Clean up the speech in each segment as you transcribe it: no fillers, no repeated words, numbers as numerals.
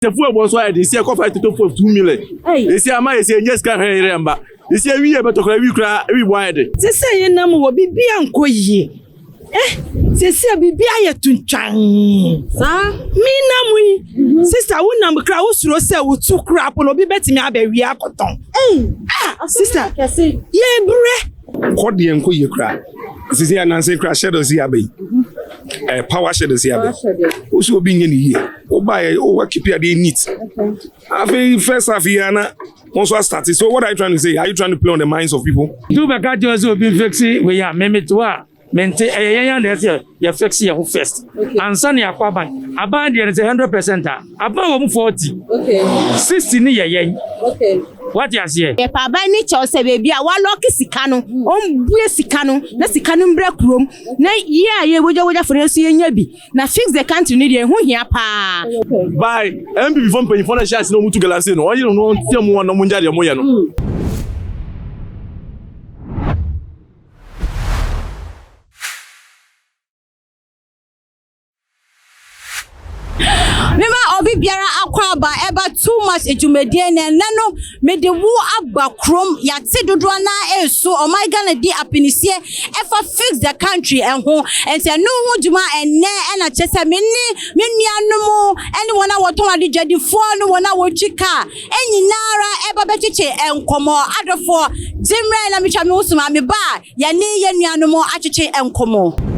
Sɛ fuel bɔ nso ayɛ den, si ɛkɔ fa toto fuel 2 million. Esi ama esi enye sika hwɛ yɛrɛ mba. Esi ewi yɛ bɛtɔ kora ewi kora ewi bɔ ayɛ den. Te sɛ yɛnam wɔ biribi ankɔ yie. Eh, sɛsi a biribi ayɛ tuntwan. Saa. Me nam yi, sister, wonam kora wosuro sɛ wotu kora po na obi bɛtumi abɛwie akɔtɔn. Ah, sister, yɛbrɛ. Kɔ deɛ nkɔ yie koraa. Sisi ananse kora schedule si aba yi, power schedule si aba yi, wosi obi nye ne yie, woba yɛ o wa keep adeɛ neat. Afei first half yi ana wɔn nso astart. So what are you trying to say? Are you trying to play on the minds of people? Nti wobɛka kyerɛ sɛ obi mfix wei a memete hɔ a mente ɛyɛ yɛn a na ɛsɛ yɛ fix yɛn ho first ansa ne akɔ aban. Aban deɛ no sɛ 100% a aban wɔ mu 40, 60 ne yɛ yɛn. Wate aseɛ? Yɛpɛ aban ne kyɛw sɛ beebi a walock sika no, ɔmbue sika no na sika no mbrɛ kurom na yie a yɛwogyawogyafo no nso yɛnya bi. Na fix the country no deɛ, ɛho hia paa. By NPP fo mpanyinfoɔ na ɛhyɛ ase na ɔmo tu galamsey no, ɔyere no ɔntia mu wɔn na ɔmo ngya deɛ ɔmo yɛ no. Mema obi biara akɔ aba ɛba too much dwumadie. Na ɛnɛ no mede wo aba kurom. Yɛate dodoɔ na ɛreso ɔman Ghana di apinisie ɛfa fix the country ɛho, nti ɛno ho dwuma ɛnɛ ɛna kyerɛ sɛ me ne me nuanom ɛne wɔn a wɔtɔn adedwadifoɔ ne wɔn a wɔtwi kaa ɛnyinara ɛba bɛtwetwe nkɔmmɔ. Adɔfoɔ, gyemmerɛ na metwa me ho soma me ba a yɛne yɛn nuanom atwetwe nkɔmmɔ.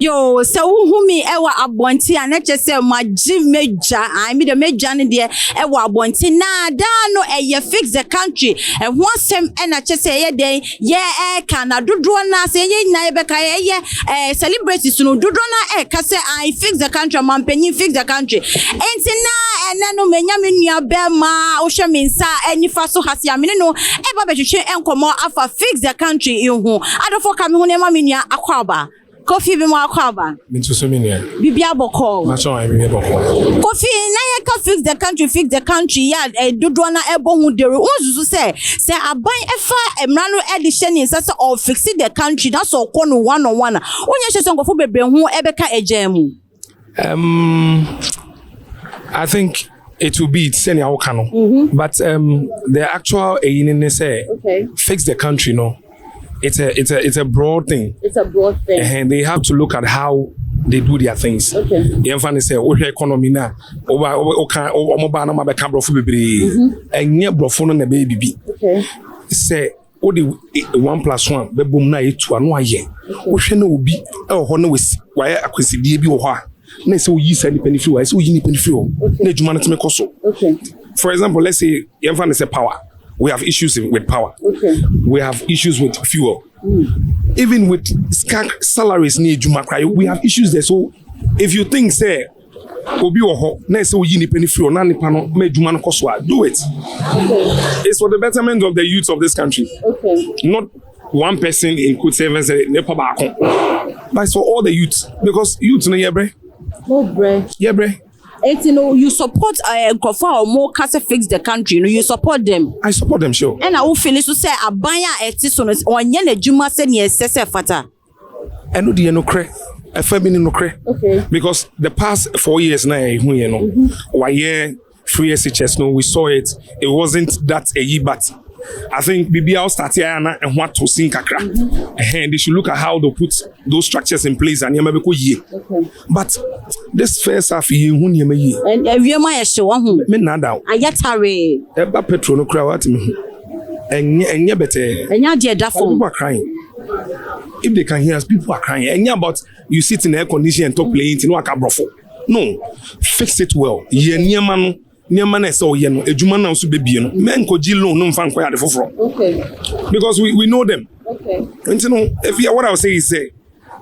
Yo, sɛ wohu mi ɛwɔ abɔnten a, na kyerɛ sɛ magye m'adwa. Ai, mi deɛ m'adwa no deɛ ɛwɔ abɔnten na daa no ɛyɛ fix the country ɛho asɛm. Ɛna kyerɛ sɛ ɛyɛ dɛn yɛ ɛɛka na dodoɔ no sɛ yɛn nyinaa yɛbɛka ɛyɛ celebrities no dodoɔ no ɛɛka sɛ ai, fix the country, ɔmanpanyin, fix the country. Nti na ɛnɛ no menya me nua bɛrima, wohwɛ me nsa nifa so ha se a mene no ɛba bɛtwetwe nkɔmmɔ afa fix the country ho. Adɔfo, ka me ho nneɛma. Me nua, akɔ aba. Kofi bi mu, akɔ aba. Mi nso so mi nua. Biribi abɔkɔ. Makyɛn wɔn mi bɔkɔ. Kofi, na yɛka fix the country, fix the country yɛ a dodoɔ na ɛbɔ ho dere, wonsusu sɛ aban ɛfa mmara no ɛde hyɛ ne nsa sɛ ɔfix the country na sɛ ɔkɔ no one on one a, wonyɛ hyɛ sɛ nkɔfo bebree ho ɛbɛka agyan mu? I think it will be sɛnea woka no, but the actual eyi ne sɛ fix the country no, it's a broad thing. It's a broad thing. And they have to look at how they do their things. Yɛmfa ne sɛ wohwɛ economy no a, woba woka ɔmo baa na ɔmo abɛka borɔfo bebree, ɛnyɛ borɔfo no na ɛbɛyɛ bibi. Sɛ wode one plus one bɛbɔ mu na ayɛ two ano ayɛ, wohwɛ na obi ɛwɔ hɔ na wasi wayɛ akwansidie bi wɔ hɔ a, na ɛsɛ woyi saa nipa no firi hɔ, ɛsɛ woyi nipa no firi hɔ na adwuma no tumi kɔ so. For example, let's say yɛmfa ne sɛ power, we have issues with power, we have issues with fuel, even with salaries ne adwuma koraa, we have issues there. So if you think say obi wɔ hɔ na ɛsɛ oyi nipa no firi hɔ na nipa no ma adwuma no kɔ so a, do it. It's for the betterment of the youth of this country, not one person in quote seven sɛ nipa baako, but it's for all the youth, because youth no yɛbrɛ. Mo brɛ. Yɛbrɛ. Eti no you support nkurɔfoɔ a wɔn ka sɛ fix the country no, you support them? I support them, sure. Ɛna wo feel so sɛ aban a ɛte so no, ɔnyɛ n'adwuma sɛnea ɛsɛ sɛ fata? Ɛno deɛ nokorɛ, ɛfa bi ne nokorɛ, because the past 4 years na ɛhu yɛ no, wayɛ free SHS no, we saw it, it wasn't that ɛyi, but I think biribi a start yɛ na ɛho ato sin kakra. Ɛhɛn, they should look at how they put those structures in place and nneɛma bɛkɔ yie, but this first half yɛ ehu nneɛma yie. Ewiem ayɛ hyew ɔho. Me nna da o. Ayɛ tare. Ɛba petrol no koraa, wate me ho, ɛnyɛ bɛtɛɛ. Ɛnyɛ adeɛ ɛda fam. People are crying. If they can hear us, people are crying. Ɛnyɛ about you sit in air condition and talk playing no aka borɔfo no. Fix it well. Yɛ nneɛma no, nneɛma no ɛsɛ ɔyɛ no, adwuma no a nso bɛbie no, mɛnkɔgye loan no mfa nkɔyɛ ade foforɔ, because we know them. Nti no efi what I would say is say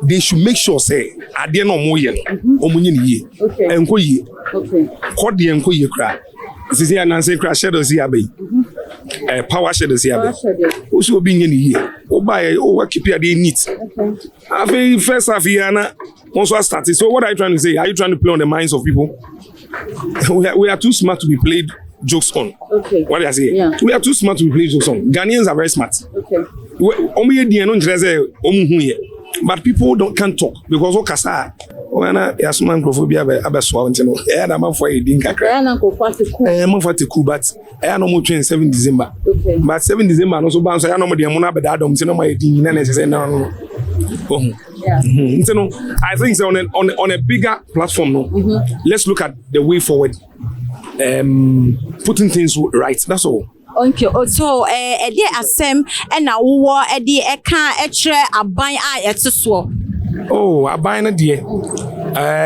they should make sure say adeɛ na ɔmo yɛ no, ɔmo nye ne yie. Ɛnkɔ yie. Kɔ deɛ nkɔ yie koraa. Sisi ananse koraa schedule si aba yi, power schedule si aba yi, wosi obi nye ne yie, woba yɛ o wa keep adeɛ neat. Afei first half yi ana wɔn nso astart. So what are you trying to say? Are you trying to play on the minds of people? We are too smart to be played jokes on. What I say? We are too smart to be played jokes on. Ghanaians are very smart. Ɔmo yɛ diɛ no nkyerɛ sɛ ɔmo hu yɛ, but people don't can't talk because ɔkasa a Wɔn na yɛasoma nkurɔfoɔ bi abɛsoa wo nti no, ɛyɛ na amanfoɔ ayɛ din kakra. Ɛyɛ na nkurɔfoɔ ate ku. Ɛɛ, amanfoɔ ate ku, but ɛyɛ na wɔn twɛn 7 December. But 7 December no so ba nso, ɛyɛ na wɔn deɛ mo no abɛda adɔm nti na wɔn ayɛ din na ɛsɛ sɛ ɛna no ohun. Nti no, I think sɛ on a bigger platform no, let's look at the way forward, putting things right, that's all. Okay, so ɛdeɛ asɛm ɛna wowɔ ɛde ɛka ɛkyerɛ aban a ɛte soɔ? Oh, aban no deɛ,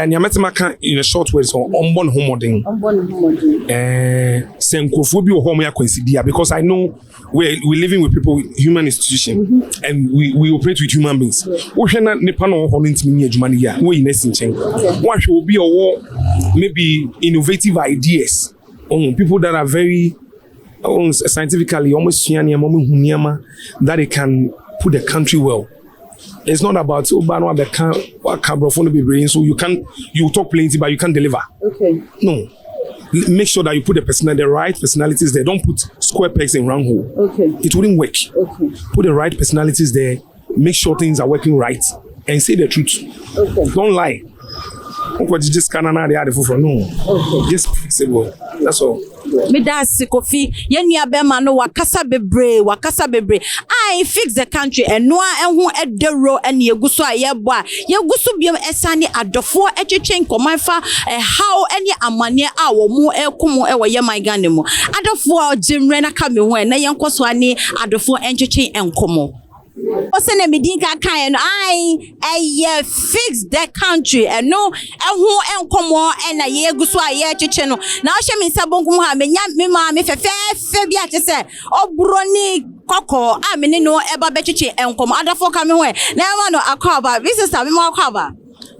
nea mɛtɛm aka in a short way sɛ ɔmbɔ ne ho mmɔden. Ɔmbɔ ne ho mmɔden. Sɛ nkurɔfoɔ bi wɔ hɔ a wɔyɛ akwansideɛ a, because I know we living with people, human institution, and we operate with human beings. Wohwɛ na nipa na ɔwɔ hɔ no ntumi nyɛ adwuma no yie a, woyi n'asi nkyɛn. Woahwɛ obi a ɔwɔ maybe innovative ideas, oh, people that are very, oh, scientifically wɔn sua nneɛma, wɔn hu nneɛma that they can put the country well. It's not about oba no abɛka waka aborɔfo no bebree nso. You can, you talk plenty, but you can't deliver. No, make sure that you put the right personalities there. Don't put square pegs in round hole. It wouldn't work. Put the right personalities there, make sure things are working right, and say the truth. Don't lie. Nkɔ gyegye sika na na ade ade foforɔ no. Just fix it well, that's all. Meda ase, Kofi. Yɛn nua bɛrima no wakasa bebree, wakasa bebree. I fix the country, ɛnoa ɛho ɛdawuro ɛne egu so a yɛbɔ a yɛgu so biom, ɛsan ne adɔfoɔ ɛtwetwe nkɔmɔ ɛfa ɛhaw ɛne amanneɛ a wɔn ɛko mu ɛwɔ yɛ man Ghana mu. Adɔfoɔ, gye mmerɛ na ka mi ho ɛ na yɛnkɔ so ane adɔfoɔ ɛntwetwe nkɔmɔ. Ɔsɛ na medi nka kaeɛ no, ai, ɛyɛ fix the country, ɛno ɛho nkɔmmɔ ɛna yɛgu so a yɛretwetwe no. Na ɔhyɛ me nsa bonkum ha, menya me maame fɛfɛɛfɛ bi a kyɛ sɛ ɔburoni kɔkɔɔ a me ne no ɛba bɛtwetwe nkɔmmɔ. Adɔfoɔ, ka me ho ɛ na ɛma no akɔ aba. Bi sister, me ma akɔ aba.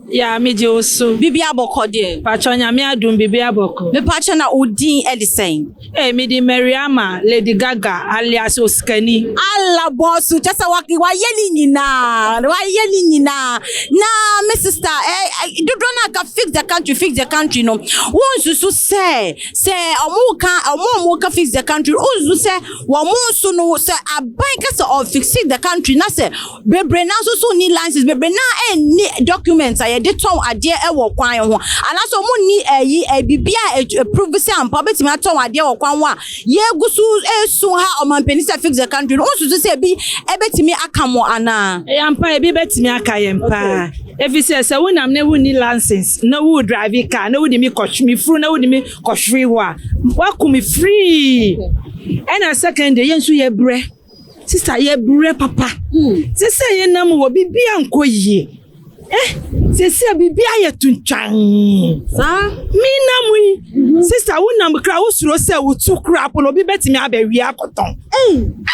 Ya, megye wo so. Bibi abɔkɔ deɛ? Patwɔ, Nyame adum, bibi abɔkɔ. Mepatwɛ, na wo din ɛde sɛn? Ee, mede Mariama Lady Gaga alias Osikani. Ala bɔɔso, kyɛ sɛ wayɛ ne nyinaa, wayɛ ne nyinaa. Na me sister, ɛ dodoɔ no aka fix the country, fix the country no, wonsusu sɛ ɔmo ka, ɔmo a ɔmo ka fix the country, wonsusu sɛ wɔn nso no, sɛ aban kasa ɔfix the country na sɛ bebree na nso so ni license, bebree na ɛnni documents a yɛde tɔn adeɛ ɛwɔ kwan ho, anaasɛ ɔmo ni ɛyi ɛbibi a ɛprove sɛ ampa ɔbɛtumi atɔn adeɛ wɔ kwan ho a yɛgu so esu ha ɔmampanin sɛ fix the country no, wonsusu sɛ ebi ɛbɛtumi aka mo anaa? Ɛyɛ ampa, ebi bɛtumi aka yɛn paa. Efi sɛ wonam na wonni license na wo drive car na wode mi kɔhwe mi furu na wode mi kɔhwere hɔ a, waku mi free. Ɛna second day, yɛn nso yɛ brɛ. Sister, yɛ brɛ papa. Sisi a yɛnam wɔ bibi ankɔ yie. Eh, sisi a bibi ayɛ tuntwan. Saa. Mi nam yi, sister, wonam kra wosuro sɛ wotu kra po na obi bɛtumi abɛwie akɔtɔn.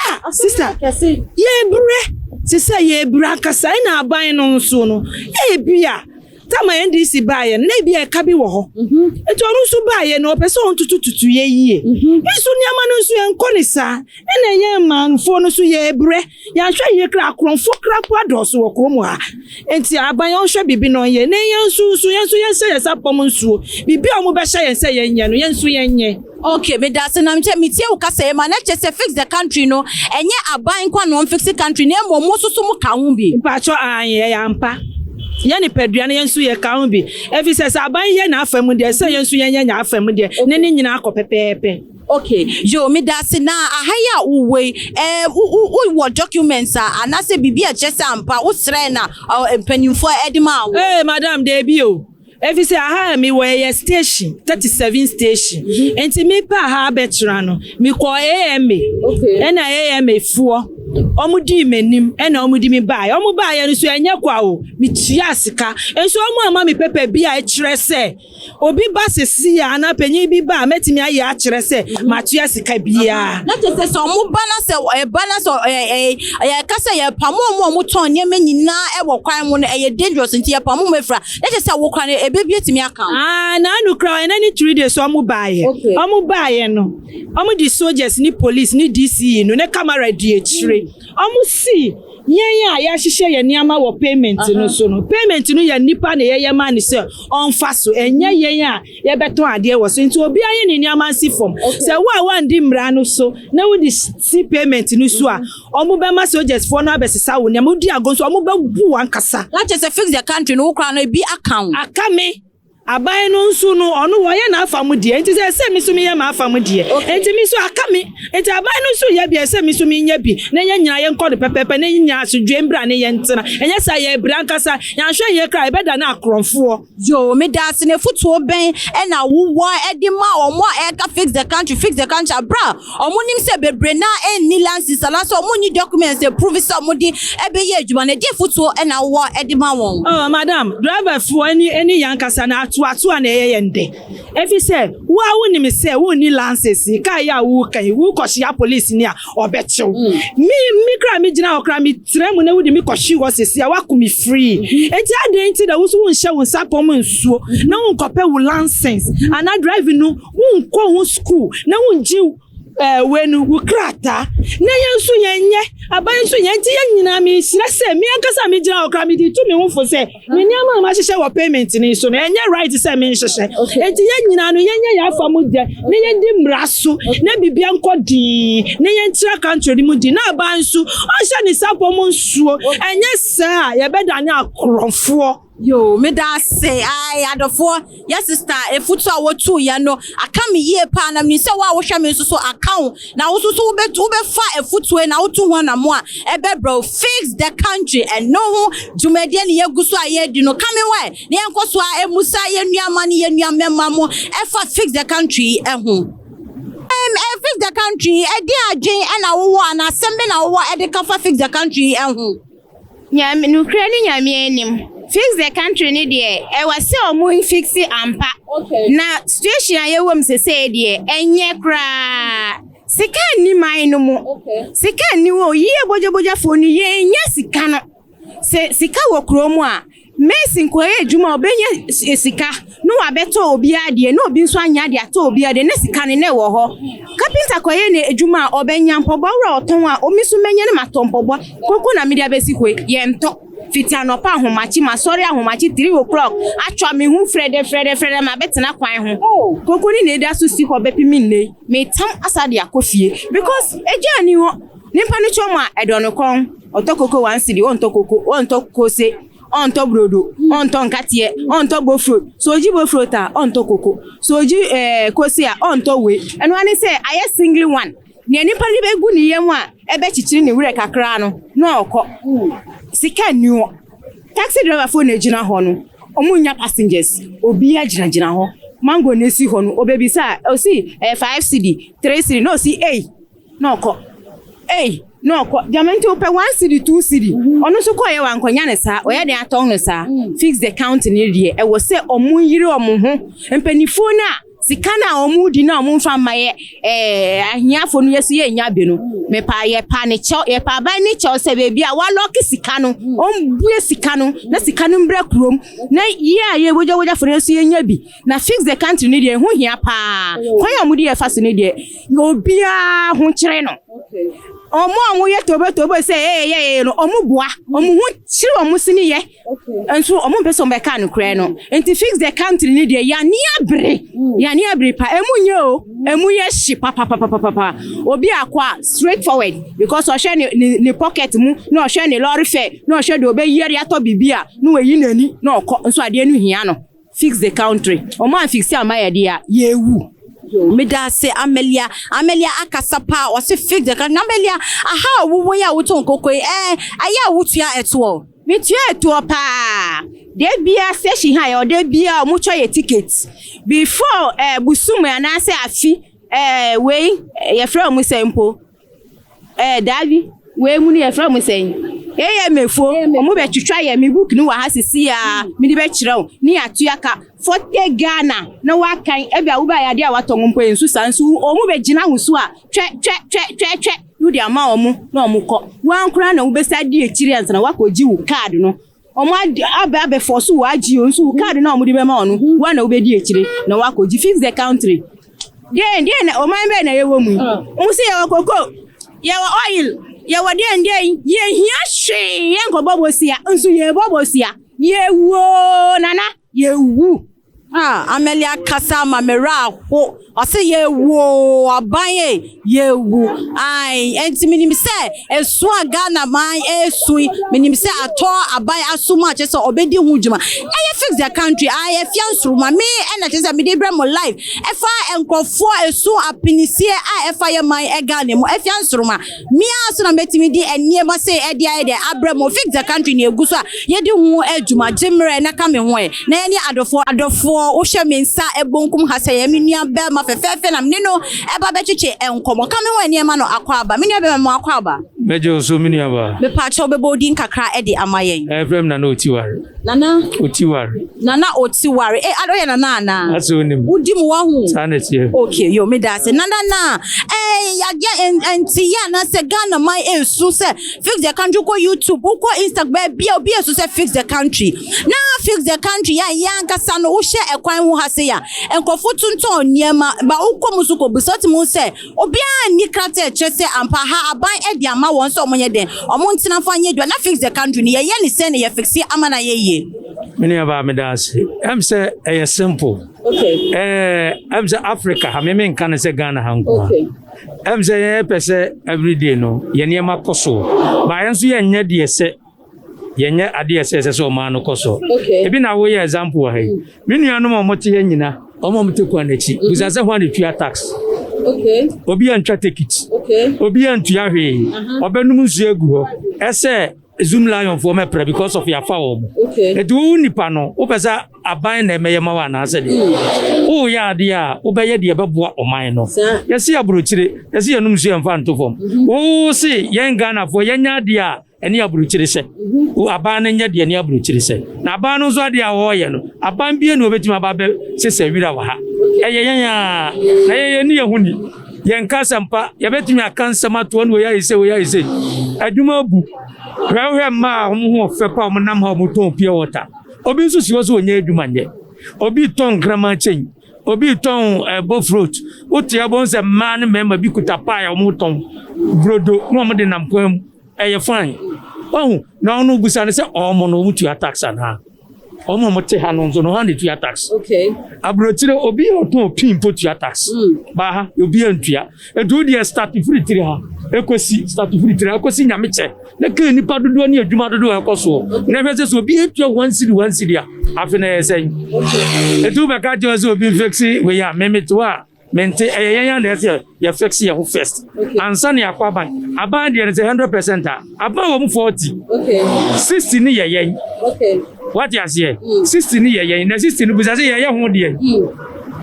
Ah, sister, yɛbrɛ sisi a yɛbrɛ ankasa. Ɛna aban no nso no, ebi a tama NDC baayɛ no, na ebi a ɛka bi wɔ hɔ nti ɔno nso baayɛ no, ɔpɛ sɛ ɔntutututu yɛ yie, nso nneɛma no nso yɛnkɔ ne saa. Ɛna ɛyɛ mmanfoɔ no nso yɛbrɛ, yɛahwɛ yie kra, akorɔmfoɔ kra po adɔɔso wɔ kurom ha. Nti aban ɔnhwɛ biribi na ɔnyɛ na yɛn nso yɛn nhyɛ yɛn nsa pɔm nsuo. Biribi a wɔn bɛhyɛ yɛn sɛ yɛnyɛ no, yɛn nso yɛnyɛ. Okay, meda ase. Na nkyɛn metie wo kasa yi ma na kyerɛ sɛ fix the country no, ɛnyɛ aban kwa na ɔn fix the country, na mmom mo nso so mo ka ho bi. Mpatsɔ, anyɛ yɛ ampa, yɛn nipadua no, yɛn nso yɛ ka ho bi, efi sɛ aban yɛ n'afa mu deɛ, sɛ yɛn nso yɛn yɛ n'afa mu deɛ, ne nyinaa akɔ pɛpɛɛpɛ. Okay, yo, meda ase. Na aha yi a wowɔ yi, ɛɛ wo wɔ documents a anaasɛ biribi a kyerɛ sɛ ampa wosrɛ na mpanimfoɔ ɛde ma wo? Ee, madam, deebi o, efi sɛ aha a mi wɔ yɛ station 37 station, nti mi pa ha abɛtena no, mi kɔ AMA. Ɛna AMA foɔ ɔmo di m'anim, ɛna ɔmo di mi baeɛ. Ɔmo baeɛ no so, ɛnyɛ kwa o, mi tua sika nso ɔmo ama mi paper bi a ɛkyerɛ sɛ obi ba sisi a anaa panyin bi ba a, mɛtumi ayɛ akyerɛ sɛ matua sika biara. Na kyerɛ sɛ ɔmo ba na sɛ ɛba na sɛ ɛɛ ɛɛ yɛka sɛ yɛpamo ɔmo a ɔmo tɔn nneɛma nyinaa ɛwɔ kwan mu no, ɛyɛ dangerous, nti yɛpamo ɔmo efira, na kyerɛ sɛ wo kwan no ebe bi etumi aka wo? Aa, na anu kura ɛnɛ ne 3 days ɔmo baayɛ. Ɔmo baayɛ no, ɔmo di soldiers ne police ne DCE no ne camera di akyire. Ɔmo si Yɛn a yɛahyehyɛ yɛn nneɛma wɔ payment no so no, payment no yɛ nnipa na yɛyɛ ma ne sɛ ɔmfa so, ɛnyɛ yɛn a yɛbɛtɔn adeɛ wɔ so. Nti obiara yɛ ne nneɛma nsi fam. Sɛ wo a wandi mmara no so na wode si payment no so a, ɔmo bɛma sogyasfoɔ no abɛsesa wo nneɛma. Wodi agorɔ nso, ɔmo bɛbu wo ankasa. Na kyerɛ sɛ fix the country no, wo koraa no ebi aka wo. Aka me. Aban no nso no, ɔno wɔyɛ n'afa mu deɛ, nti sɛ me nso meyɛ m'afa mu deɛ, nti me nso aka me. Nti aban no nso yɛ bi, ɛsɛ me nso menyɛ bi na yɛn nyinaa yɛnkɔ no pɛpɛɛpɛ na yɛn nyinaa asodwe mbra ne yɛn ntena. Ɛnyɛ sɛ yɛbrɛ ankasa, yɛanhwɛ yie koraa, yɛbɛda no akorɔmfoɔ. Yo, meda ase. Na efutuo bɛn ɛna wowɔ ɛde ma ɔmo a ɛka "fix the country, fix the country" abira ɔmo nim sɛ bebree na ɛnni license anaasɛ ɔmo nni documents approve sɛ ɔmo de ɛbɛyɛ adwuma no? Ɛde efutuo ɛna wowɔ ɛde ma wɔn? Oh, madam, driverfoɔ ɛne yɛn ankasa na atoato a na ɛyɛ yɛn dɛ. Efi sɛ wo a wonim sɛ wonni license, kaa yi a woka yi, wokɔhyia police ni a, ɔbɛkyew. Me kora me gyina hɔ kora, me tena mu na wode me kɔhye hɔ sesi a, woako me free. Enti adɛn nti na wo so wonhyɛ wo nsa pɔm nsuo na wonkɔpɛ wo license anaa driving no, wonkɔ ho school na wongye wei no wo krataa, na yɛn nso yɛnyɛ aban nso yɛn nti yɛn nyinaa mesrɛ sɛ me ankasa megyina hɔ koraa, mede tu me ho fo sɛ me nneɛma a mahyehyɛ wɔ payment no so no, ɛnyɛ right sɛ menhyehyɛ. Enti yɛn nyinaa no, yɛnyɛ yɛn afa mu deɛ na yɛndi mmara so na biribia nkɔ dinn na yɛnkyerɛ country no mu din, na aban nso ɔnhyɛ ne nsa pɔ mu nsuo. Ɛnyɛ saa a, yɛbɛdane akorɔmfoɔ. Yo, meda ase. Ai, adɔfoɔ, yɛ sister efutu a wotu yɛ no aka me yie paa, na menim sɛ wo a wohwɛ me nso so aka wo, na wo nso so wobɛfa efutuo na wotu ho anamo a ɛbɛbrɛ wo. Fix the country, ɛno ho dwumadie ne yɛgu so a yɛredi no. Kame wɛ na yɛnkɔ so a emusa yɛn nuama ne yɛn nua mo ɛfa fix the country ɛho. Fix the country, ɛdi adwen ɛna wowɔ ana asɛm bi na wowɔ ɛde kafa fix the country ɛho? Nyame nukura ne Nyame anim, fix the country ne deɛ, ɛwɔ sɛ ɔmo fix ampa. Na situation a yɛwɔ mu sesei deɛ, ɛnyɛ koraa. Sika nni man no mu, sika nni hɔ yie. Bogyabogyafoɔ no yɛnya sika no sɛ sika wɔ kurom a, mason kɔyɛ adwuma a ɔbɛnya sika na wabɛtɔ obi adeɛ, na obi nso anya adeɛ atɔ obi adeɛ, na sika no na ɛwɔ hɔ. Kapinta kɔyɛ ne adwuma a, ɔbɛnya mpɔboa wura ɔtɔn a, omi nso mɛnya ne matɔ mpɔboa. Koko na mede abɛsi hɔ yi, yɛntɔ. Fiti anɔpa ahomakye masɔre ahomakye 3 o'clock, atwa me ho frɛdɛ frɛdɛ frɛdɛ ma bɛtena kwan ho. Koko ne na ɛda so si hɔ bɛpem nne yi, metam asa de akɔ fie because egya ni hɔ. Nipa no kyɛw mu a, ɛdɔ no kɔn ɔtɔ koko 1 cedi, ɔntɔ koko, ɔntɔ kose, ɔntɔ brodo, ɔntɔ nkateɛ, ɔntɔ bofrot. So ogyi bofrot a, ɔntɔ koko. So ogyi kose a, ɔntɔ wei. Ɛno ani sɛ ayɛ single one nea nipa no bɛgu ne yam a ɛbɛkyekyere ne werɛ kakra no na ɔkɔ. Sika nni hɔ. Taxi driver foɔ na egyina hɔ no, ɔmo nya passengers. Obiara gyinagyina hɔ. Mango na esi hɔ no, obebisa a, osi ɛyɛ 5 cedi, 3 cedi, na osi ei na ɔkɔ, ei na ɔkɔ. Gyama nti wopɛ 1 cedi, 2 cedi, ɔno nso kɔɔ yɛ wankɔnya ne saa, ɔyɛ den atɔn no saa. Fix the country ne deɛ, ɛwɔ sɛ ɔmo yere ɔmo ho. Mpanimfoɔ no a sika no a ɔmo di na ɔmo nfa mma yɛ ahiafo no, yɛso yɛ nya bi no, mepa yɛpa ne kyɛw, yɛpa aban ne kyɛw sɛ beebi a walɔke sika no, ɔmbue sika no na sika no mbra kurom na yie a yɛ wogyawogyafo no nso yɛnya bi. Na fix the country no deɛ, ɛho hia paa. Kwan a ɔmo de yɛ fa so no deɛ, obiara ho kyerɛ no. Ɔmo a ɔmo yɛ tobotobo sɛ ɛyɛ yɛ no, ɔmo boa ɔmo ho kyerɛ ɔmo si ne yɛ nso, ɔmo mpɛ sɛ ɔmo bɛka nokorɛ no. Nti fix the country ni deɛ, yanni abere, yanni abere pa. Emu nye o, emu yɛ hye papapapapa. Obi akɔ a, straight forward, because ɔhwɛ ne pocket mu na ɔhwɛ ne lorry fare na ɔhwɛ deɛ ɔbɛyi ɛde atɔ biribi a, na wayi n'ani na ɔkɔ. Nso adeɛ no hia no. Fix the country, ɔmo anfix ama yɛ deɛ a, yɛwu. Meda ase, Amelia. Amelia akasa paa. Ɔse fix the country. Amelia, aha a wowɔ yi a wotɔn koko yi, ɛyɛ a wotua ɛtoɔ? Metua ɛtoɔ paa. Da bia station ha yɛ ɔda bia, ɔmo twɛ yɛ ticket before busum anaasɛ afi wei yɛfrɛ ɔmo sɛ mpo daabi wei mu no, yɛfrɛ ɔmo sɛn, AMA fo, ɔmo bɛtwitwa yɛ. Me book no wɔ ha sisi a mede bɛkyerɛ wo ne yɛatua ka 40 Ghana na wakan. Ebi a wobaa adeɛ a watɔn mpo nso saa nso, ɔmo bɛgyina wo so a, twɛ twɛ twɛ twɛ twɛ, wode ama ɔmo na ɔmo kɔ. Wɔn koraa na wobɛsa di akyire ansa na wakɔgye wo card no. Ɔmo aba abɛfɔ so wɔ agye o nso, wo card na ɔmo de bɛma ɔno wɔn na wobɛdi akyire na wakɔgye. Fix the country deɛ na ɔman bɛɛ na yɛwɔ mu yi. Ɔmo sɛ yɛwɔ koko, yɛwɔ oil. Yɛwɔ deɛn deɛn, yɛnhia hwee, yɛnkɔbɔ bosea, nso yɛrebɔ bosea. Yɛwu oo Nana, yɛwu. Ah, Amelia akasa ama me werɛ aho. Ɔse yɛwu oo, aban ei, yɛwu. Ae, enti menim sɛ esu a Ghana man ɛresu yi, menim sɛ atɔ aban aso mu a kyerɛ sɛ ɔbɛdi ho dwuma. Ɛyɛ fix the country, ae, Afia Nsoroma, me ɛna kyerɛ sɛ mede brɛ mo live. Ɛfa nkurɔfoɔ esu apinisie a ɛfa yɛ man Ghana mu. Afia Nsoroma. Me ara nso na mɛtumi de nneɛma sei ɛde ayɛ dɛ abrɛ mo. Fix the country na ɛgu so a yɛdi ho adwuma. Gye mmerɛ na ka me ho ɛ. Na yɛne adɔfoɔ. Adɔfoɔ, wohwɛ me nsa bonkum ha sɛ yɛ me nua barima fɛfɛɛfɛ na me ne no ɛba bɛtwetwe nkɔmmɔ. Ka me ho ɛ nneɛma no akwaaba. Me nua barima mema wo akwaaba. Mɛgye wo so me nua baa. Mepaakyɛw bɛbɔ wo din kakra de ama yɛn. Ɛfrɛ me Nana Otiware. Nana. Otiware. Nana Otiware. Eh, ada ɔyɛ Nana anaa? Ase onim. Wodi mu wahu. Saa na ɛteɛ. Okay, yo, meda ase. Nana na, eh, yadeɛ nti yɛ anaasɛ Ghana man esu sɛ fix the country, wokɔ YouTube, wokɔ Instagram, baabi a obi esu sɛ fix the country. Na fix the country yɛ a yɛn ankasa no wohyɛ ɛkwan ho ha se ya, nkurɔfo tontɔn nneɛma, ba wokɔ mu so kɔ bisa wote mu sɛ Obiara nni krataa a ɛkyerɛ sɛ ampa ha aban de ama wɔn sɛ wɔnyɛ dɛn, wɔntena mfa nyɛ adwuma. Na fix the country no, yɛyɛ no sɛn na yɛfixe ama no ayɛ yie? Me nua baa meda ase. Ɛm sɛ ɛyɛ simple. Okay. Ɛɛ ɛm sɛ Africa ha me menka no sɛ Ghana ha nko Okay. Ɛm sɛ yɛn pɛ sɛ everyday no yɛn nneɛma kɔ so. Ba yɛn nso yɛnyɛ deɛ sɛ yɛnyɛ adeɛ ɛsɛ ɛsɛ sɛ ɔman no kɔ so. Ebi na woyɛ example wɔ ha yi. Me nuanom a wɔte ha nyina, wɔn a wɔte kwan n'akyi, mm-hmm. bisa sɛ hwan na etua tax. Obi antwa ticket. Obi antua hwee. Uh-huh. Ɔbɛnum nsuo agu hɔ. Ɛsɛ Zoom Lion foɔ mɛpra because of yafa wɔn. Eti wo nipa no, wopɛ sɛ aban na ɛmɛyɛ ma wo anaasɛ deɛ mm. woyɛ adeɛ a wobɛyɛ deɛ ɛbɛboa ɔman no. Yɛsi aburokyire, yɛsi yɛnum nsuo yɛmfa nto fam. Mm-hmm. Wo se yɛn Ghanafoɔ yɛnyɛ adeɛ a ɛne aburokyire sɛ. Wo aban no nyɛ deɛ ɛne aburokyire sɛ. Na aban no nso adeɛ a wɔreyɛ no, aban bie na wɔbɛtumi aba abɛ sesa wira wɔ ha. Ɛyɛ yɛn a, na yɛn yɛn ni yɛn ho ni. Yɛn ka asɛmpa, yɛbɛtumi aka nsɛm atoɔ no wei ayɛ sei, wei ayɛ sei. Adwuma abu. Hwɛ wohwɛ mmaa a wɔn ho ɔfɛ pa a wɔn nam ha a wɔtɔn pure water. Obi nso si hɔ sɛ ɔnyɛ adwuma nyɛ. Obi tɔn nkraman kyɛn. Obi retɔn eh, bofrot. Wote abɔn sɛ mmaa ne mmarima bi kuta pie a wɔtɔn brodo na wɔde nam kwan mu. Ɛyɛ fine. Wahu? Na ɔno bisa no sɛ ɔmo no ɔmo tua tax anaa? Ɔmo a ɔmo te ha no nso no hwan na etua tax? Okay. Aburokyire obi a ɔtɔn pin mpo tua tax. Mm. Baa ha obi antua. Etu wo deɛ start firi tiri ha ekosi start firi tiri ha ekosi nyamekyɛ na kan nipa dodoɔ ne adwuma dodoɔ a ɛkɔ soɔ. Na ɛhwɛ sɛ sɛ obi etua 1 cedi 1 cedi a afe na ɛyɛ sɛn. Okay. Etu bɛka kyerɛ sɛ obi nfix wei a meme te hɔ a mente ɛyɛ yɛn a na ɛsɛ yɛ fix yɛn ho first ansa na yɛakɔ aban. Aban deɛ no sɛ 100% a aban wɔ mu 40 60 ne yɛ yɛn. Wate aseɛ? 60 ne yɛ yɛn na 60 no bisa sɛ yɛyɛ ho deɛ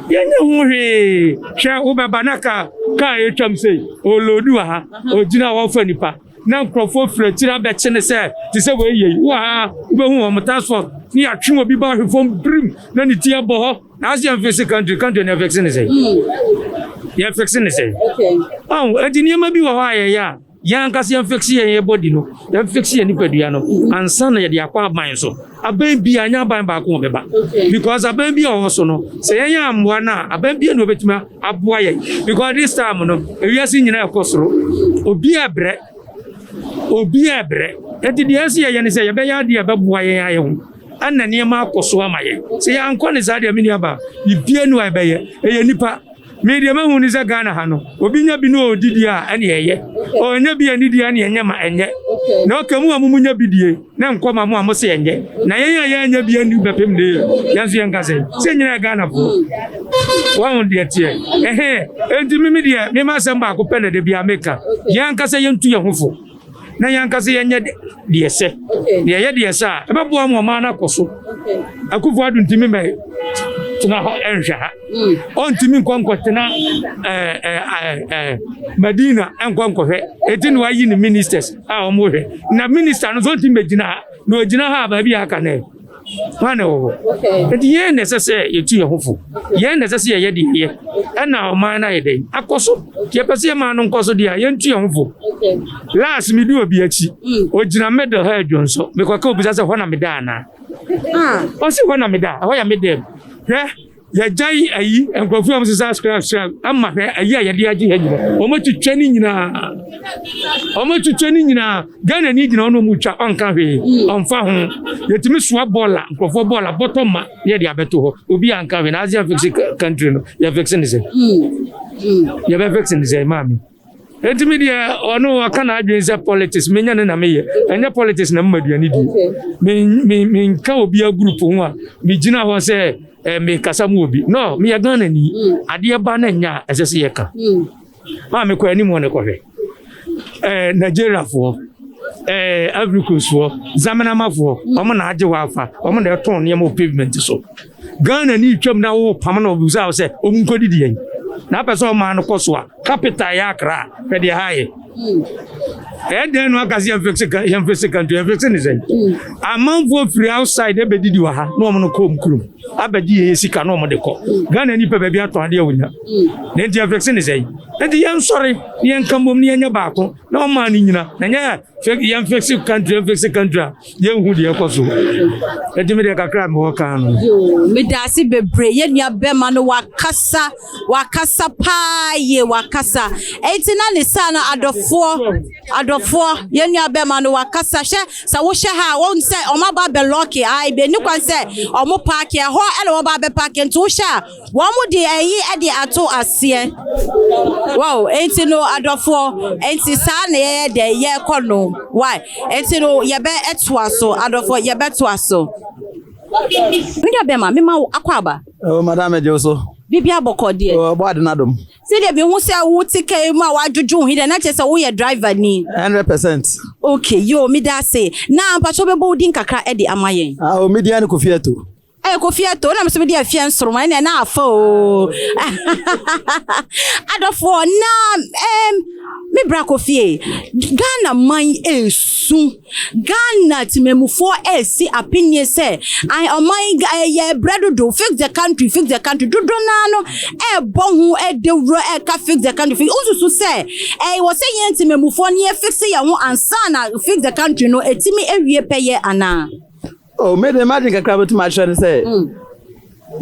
yɛnyɛ ho hwee. Hwɛ wobɛba na kaa kaa ɛtwam sei ɔloadu wɔ ha ɔgyina wɔfa nipa na nkurɔfoɔ firi akyiri abɛkye ne sɛ te sɛ wei yei wɔ ha wobɛhu wɔn task force ne yɛatwe obi ba ahwe fam birim na ne ti abɔ hɔ. Na ase yɛn fix country, country na yɛn fix ne sɛ. Yɛn fix ne sɛ. Ɔn, eti nneɛma bi wɔ hɔ a yɛyɛ a, yɛn ankasa yɛn fix yɛn yɛ body no, yɛn fix yɛn nipadua no, ansa na yɛde akɔ aban so. Aban bi a, nyɛ aban baako wɔ bɛba. Because aban bi a ɔwɔ so no, sɛ yɛn yɛ ammoa no a, aban bi na obetumi aboa yɛn. Because this time no, ewiase nyinaa ɛkɔ soro. Obi a brɛ, obi a brɛ. Eti deɛ ɛsɛ yɛyɛ ne sɛ yɛbɛyɛ adeɛ a ɛbɛboa yɛn ayɛ ho. Ɛna nneɛma akɔ so ama yɛn. Sɛ yɛankɔ ne saa deɛ me nua ba, biribiara ni hɔ a ɛbɛyɛ. Ɛyɛ nipa. Me deɛ mahu ne sɛ Ghana ha no, obi nya bi na ɔdi deɛ a, ɛne ɛyɛ. Ɔnya bi a ne deɛ ɛne ɛnyɛ ma ɛnyɛ. Na ɔka mu a mo nya bi die, na nkɔ ma mo a mo se ɛnyɛ. Na yɛn a yɛanya bi anni bɛpem de, yɛn nso yɛnka sɛ, sɛ nyina yɛ Ghanafoɔ. Wahu deɛ teɛ. Ɛhɛn, enti me me deɛ, me ma asɛm baako pɛ na da biara meka. Yɛn ankasa yɛntu yɛn ho fo. Na yɛn ankasa yɛnyɛ deɛ ɛsɛ. Na yɛyɛ deɛ ɛsɛ a, ɛbɛboa ma ɔman no akɔ so. Akufo Addo ntumi mɛ tena hɔ nhwɛ ha. Ɔntumi nkɔ nkɔtena ɛɛ ɛɛ ɛɛ Madina nkɔ nkɔhwɛ. Eti na wayi ne ministers a wɔhwɛ. Na minister no nso ɔntumi bɛgyina ha. Na ɔgyina ha a baabi a aka no ɛ. Hwan na ɛwɔ hɔ? Enti yɛn na ɛsɛ sɛ yɛtu yɛn ho fo. Yɛn na ɛsɛ sɛ yɛyɛ deɛ ɛyɛ. Ɛna ɔman no ayɛ dɛn? Akɔ so. Yɛpɛ sɛ yɛman no nkɔ so deɛ a, yɛntu yɛn ho fo. Last medi obi akyi. Ogyina middle ha adwo nso. Mekɔka obisa sɛ hɔ na meda anaa? Ɔse hɔ na meda. Ɛhɔ yɛ me dɛm. Hwɛ. Yɛgyae ayi nkurɔfoɔ a wɔsesa scrap scrap ama hwɛ ayi a yɛde agye ha nyinaa. Wɔatwitwa ne nyinaa. Wɔatwitwa ne nyinaa. Ghana ni gyina hɔ na wɔtwa ɔnka hwee ɔmfa ho. Yɛtumi soa bɔɔla nkurɔfoɔ bɔɔla bɔtɔ ma na yɛde abɛto hɔ. Obi anka hwee na ase yɛmfixe country no yɛfixe ne sɛ. Yɛbɛfixe ne sɛ maame. Enti me deɛ ɔno ɔka n'adwene sɛ politics menya ne na meyɛ ɛnyɛ politics na mma aduane die me me menka obi group ho a megyina hɔ sɛ eh, mekasa mu obi no meyɛ Ghana ni mm. adeɛ ba na nya a ɛsɛ sɛ yɛka mm. maa mekɔ anim hɔ ne kɔhwɛ eh, Nigeriafoɔ eh, Ivory Coastfoɔ Zamanamafoɔ mm. wɔn na agye wɔ afa wɔn na ɛtɔn nneɛma wɔ pavement so Ghana ni twam na wɔpam na wɔbisa wo sɛ wɔn nkɔdidi yɛn na apɛ sɛ ɔmaa no kɔ so a Capital yɛ Accra hwɛ deɛ ha yɛ. Ɛyɛ dɛn no aka sɛ yɛmfese country yɛmfese ne sɛn. Amanfoɔ firi outside ɛbɛdidi wɔ ha na wɔn no kɔ wɔn kurom abɛgye yɛn sika na wɔn de kɔ. Ghana ni pɛ baabi atɔn adeɛ wɔnya. Na nti yɛmfese ne sɛn. Nti yɛnsɔre na yɛnka mmom na yɛnyɛ baako na wɔn maa no nyina na nyɛ yɛmfese country yɛmfese country a yɛnhu deɛ ɛkɔ so ɛti me deɛ kakra a mewɔ kan no. Yoo meda ase bebree yɛn nua bɛma no wakasa wakasa paa yie wakasa eti na ne saa no adɔfoɔ adɔfoɔ yɛn nua bɛma no wakasa hwɛ sɛ wohyɛ ha a wɔn sɛ wɔn aba abɛ lɔɔke ayi bɛ ni kwan sɛ wɔn paaki ɛhɔ ɛna wɔn ba abɛ paaki nti wohyɛ a wɔn de ɛyi ɛde ato aseɛ wow eti no adɔfoɔ eti saa na yɛyɛ dɛ yɛkɔ no why. Enti no yɛbɛ toa so adɔfoɔ yɛbɛ toa so. Me nua bɛma mema wo akwaaba. Oh madam megye wo so. Bibia bɔkɔ deɛ. Oh ɔbɔ ade no adom. Sɛdeɛ mehu sɛ wo te car yi mu a wadwodwo wo ho yi deɛ na kyerɛ sɛ woyɛ driver ni. 100%. Okay yoo meda ase. Na mpakyɛ wobɛbɔ wo din kakra de ama yɛn. Ah oh me din ne Kofi Ato. Ɛyɛ Kofi Ato na mesɛ mede afie nsoroma ɛnna na afa o. Adɔfoɔ na ɛm me bra Kofi Ghana man esu Ghana temamufoɔ esi apinie sɛ ɔman yɛ brɛ dodo fix the country fix the country dodo naa no ɛbɔ ho ɛdewuro ɛka fix the country fix nsusu sɛ ɛwɔ sɛ yɛn temamufoɔ no yɛ fix yɛn ho ansa na fix the country no etimi ewie pɛyɛ anaa. Oh, me de m'adwene kakra bɛtumi akyerɛ ne sɛ mm.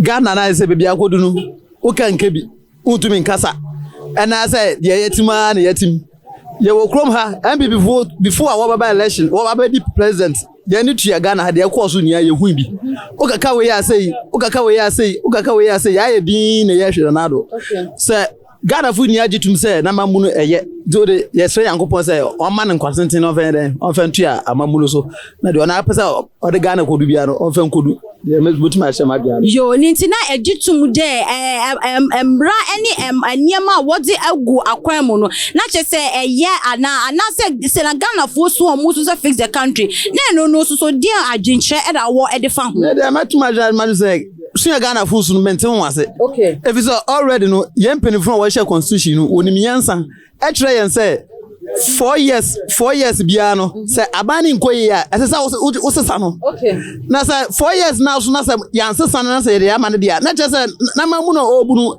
Ghana na ayɛ sɛ baabi akɔdu no woka nka bi wontumi nkasa ɛna sɛ deɛ yɛtim ara na yɛtim yɛwɔ kurom ha NPP foɔ before a wɔbɛba election wɔbɛdi president yɛn ne tua Ghana ha deɛ ɛkɔɔ so nyinaa yɛhui bi wokaka wei asɛyi wokaka wei asɛyi wokaka wei asɛyi yɛayɛ din na yɛhwɛ Nana Addo sɛ Ghanafo nyinaa gye tom sɛ n'amammu no ɛyɛ nti wode yɛsrɛ Nyankopɔn sɛ ɔmma no nkwa tenten na ɔmfa yɛ dɛn ɔmfa ntua amammu no so na deɛ ɔno apɛ sɛ ɔde Ghana kɔdu biara no ɔmfa nkɔdu deɛ mɛtumi ahyɛ m'adwene ano. Yoo, ne nti na ɛgye tom dɛ mmara ne nneɛma a wɔdze agu akwan mu no na kyerɛ sɛ ɛyɛ anaa anaasɛ sɛ na Ghanafoɔ su wɔn so sɛ fix the country na ɛno no nso so deɛn adwenkyerɛ na wɔ de fa ho? Me deɛ mɛtumi akyerɛ m'adwene sɛ Sua Ghana fo su no mente ho ase. Okay. Efisɛ already no yɛn mpanyinfo a wɔhyɛ constitution no wɔnim nyansa ɛkyerɛ yɛn sɛ four years 4 years biara no sɛ aban ne nkɔ yie a ɛsɛ sɛ wosesa no. Okay. Na sɛ 4 years na so na sɛ yɛansesa no na sɛ yɛde ama no deɛ a na kyerɛ sɛ n'ama mu na ɔrebu no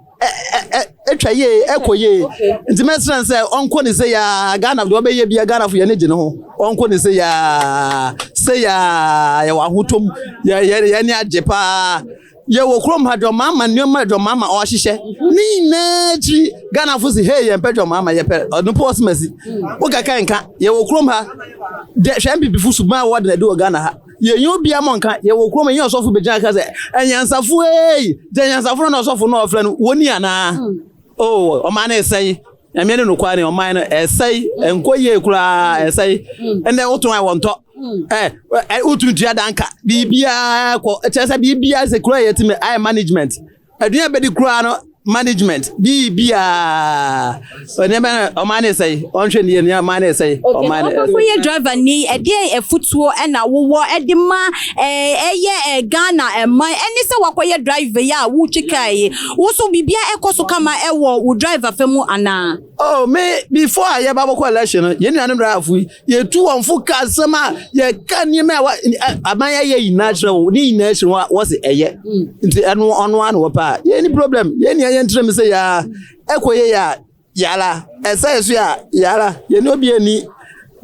atwa yie ɛkɔ yie nti mɛsrɛ no sɛ ɔnkɔ ne sɛ yaa Ghana deɛ ɔbɛyɛ bia Ghana fo yɛn ani gye ne ho ɔnkɔ ne sɛ yaa sɛ yaa yɛwɔ ahotɔ mu yɛ yɛ yɛn ani agye paa yɛwɔ kurom ha John Mahama nneɛma John Mahama ɔhyehyɛ ne nyinaa akyi Ghana fo si hey yɛn pɛ John Mahama yɛpɛ ɔno pɔ ɔsoma si wokaka nka yɛwɔ kurom ha deɛ hwɛ NPP fo suban a wɔde na ɛde wɔ Ghana ha Yɛnyɛ obiara ma ɔnka. Yɛwɔ kurom a, yɛnyɛ ɔsɔfo bɛgyina ka sɛ, anyansafo ei, gye anyansafo no na ɔsɔfo no ɔfrɛ no, wɔni anaa? Mm. Oh, ɔman no ɛsɛe. Nyame ne nokware ne ɔman no ɛsɛe, ɛnkɔ yie koraa, ɛsɛe. Mm. Ɛnɛ wotɔn a wɔntɔ. Mm. Ɛ, ɛ, wotumi tua danka. Biribiara kɔ, kyerɛ sɛ biribiara sɛ kura yɛtumi ayɛ management. Aduan bɛdi koraa no management biribiara nneɛma ɔman ne sɛe ɔnhwɛ ne yɛ nneɛma ɔman ne sɛe ɔman ne. Ɔkɔfo yɛ driver ni ɛdeɛ afutuo ɛna wowɔ ɛde ma ɛyɛ Ghana ɛman ɛne sɛ wakɔyɛ driver yi a wotwi kaa yi woso biribiara ɛkɔ so kama ɛwɔ wo driver fɛ mu anaa. Oh me before a yɛba bɔkɔ election no yɛn nuanom driverfo yi yɛtu wɔn fo ka asɛm a yɛka nneɛma a aban ayɛ nyinaa kyerɛ wɔn ne nyinaa kyerɛ wɔn a wɔsi ɛyɛ mm. nti ɛno ɔno ano wɔpɛ a yɛn ni problem yɛn nea yɛn tirim sɛ yaa ɛkɔ yɛ yɛ a yara ɛsɛ ɛso a yara yɛn ni obi ani.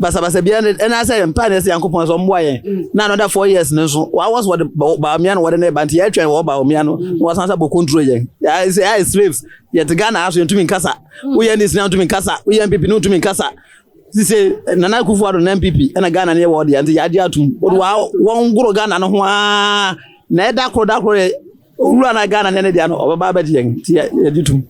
basabasa biara ne ɛna sɛ mpa ne sɛ Nyankopɔn sɛ ɔmmoa yɛn mm. na another 4 years no nso wɔawɔ so wɔde Bawumia no wɔde ne ba, nti yɛtwɛn wɔ Bawumia no na wɔsan sɛ bɔ control yɛn. Yɛayɛ ayɛ slaves, yɛte Ghana ha so, yɛntumi nkasa. Woyɛ NDC na ntumi nkasa, woyɛ NPP no ntumi nkasa. Sise Nana Akufo Addo na NPP ɛna Ghana ne yɛ wɔ deɛ, nti yɛagye atum wɔde wɔn goro Ghana no ho aa na ɛda koro da koro yɛ owura na Ghana ne ne deɛ no ɔbɛba abɛgye yɛn, nti yɛgye tum.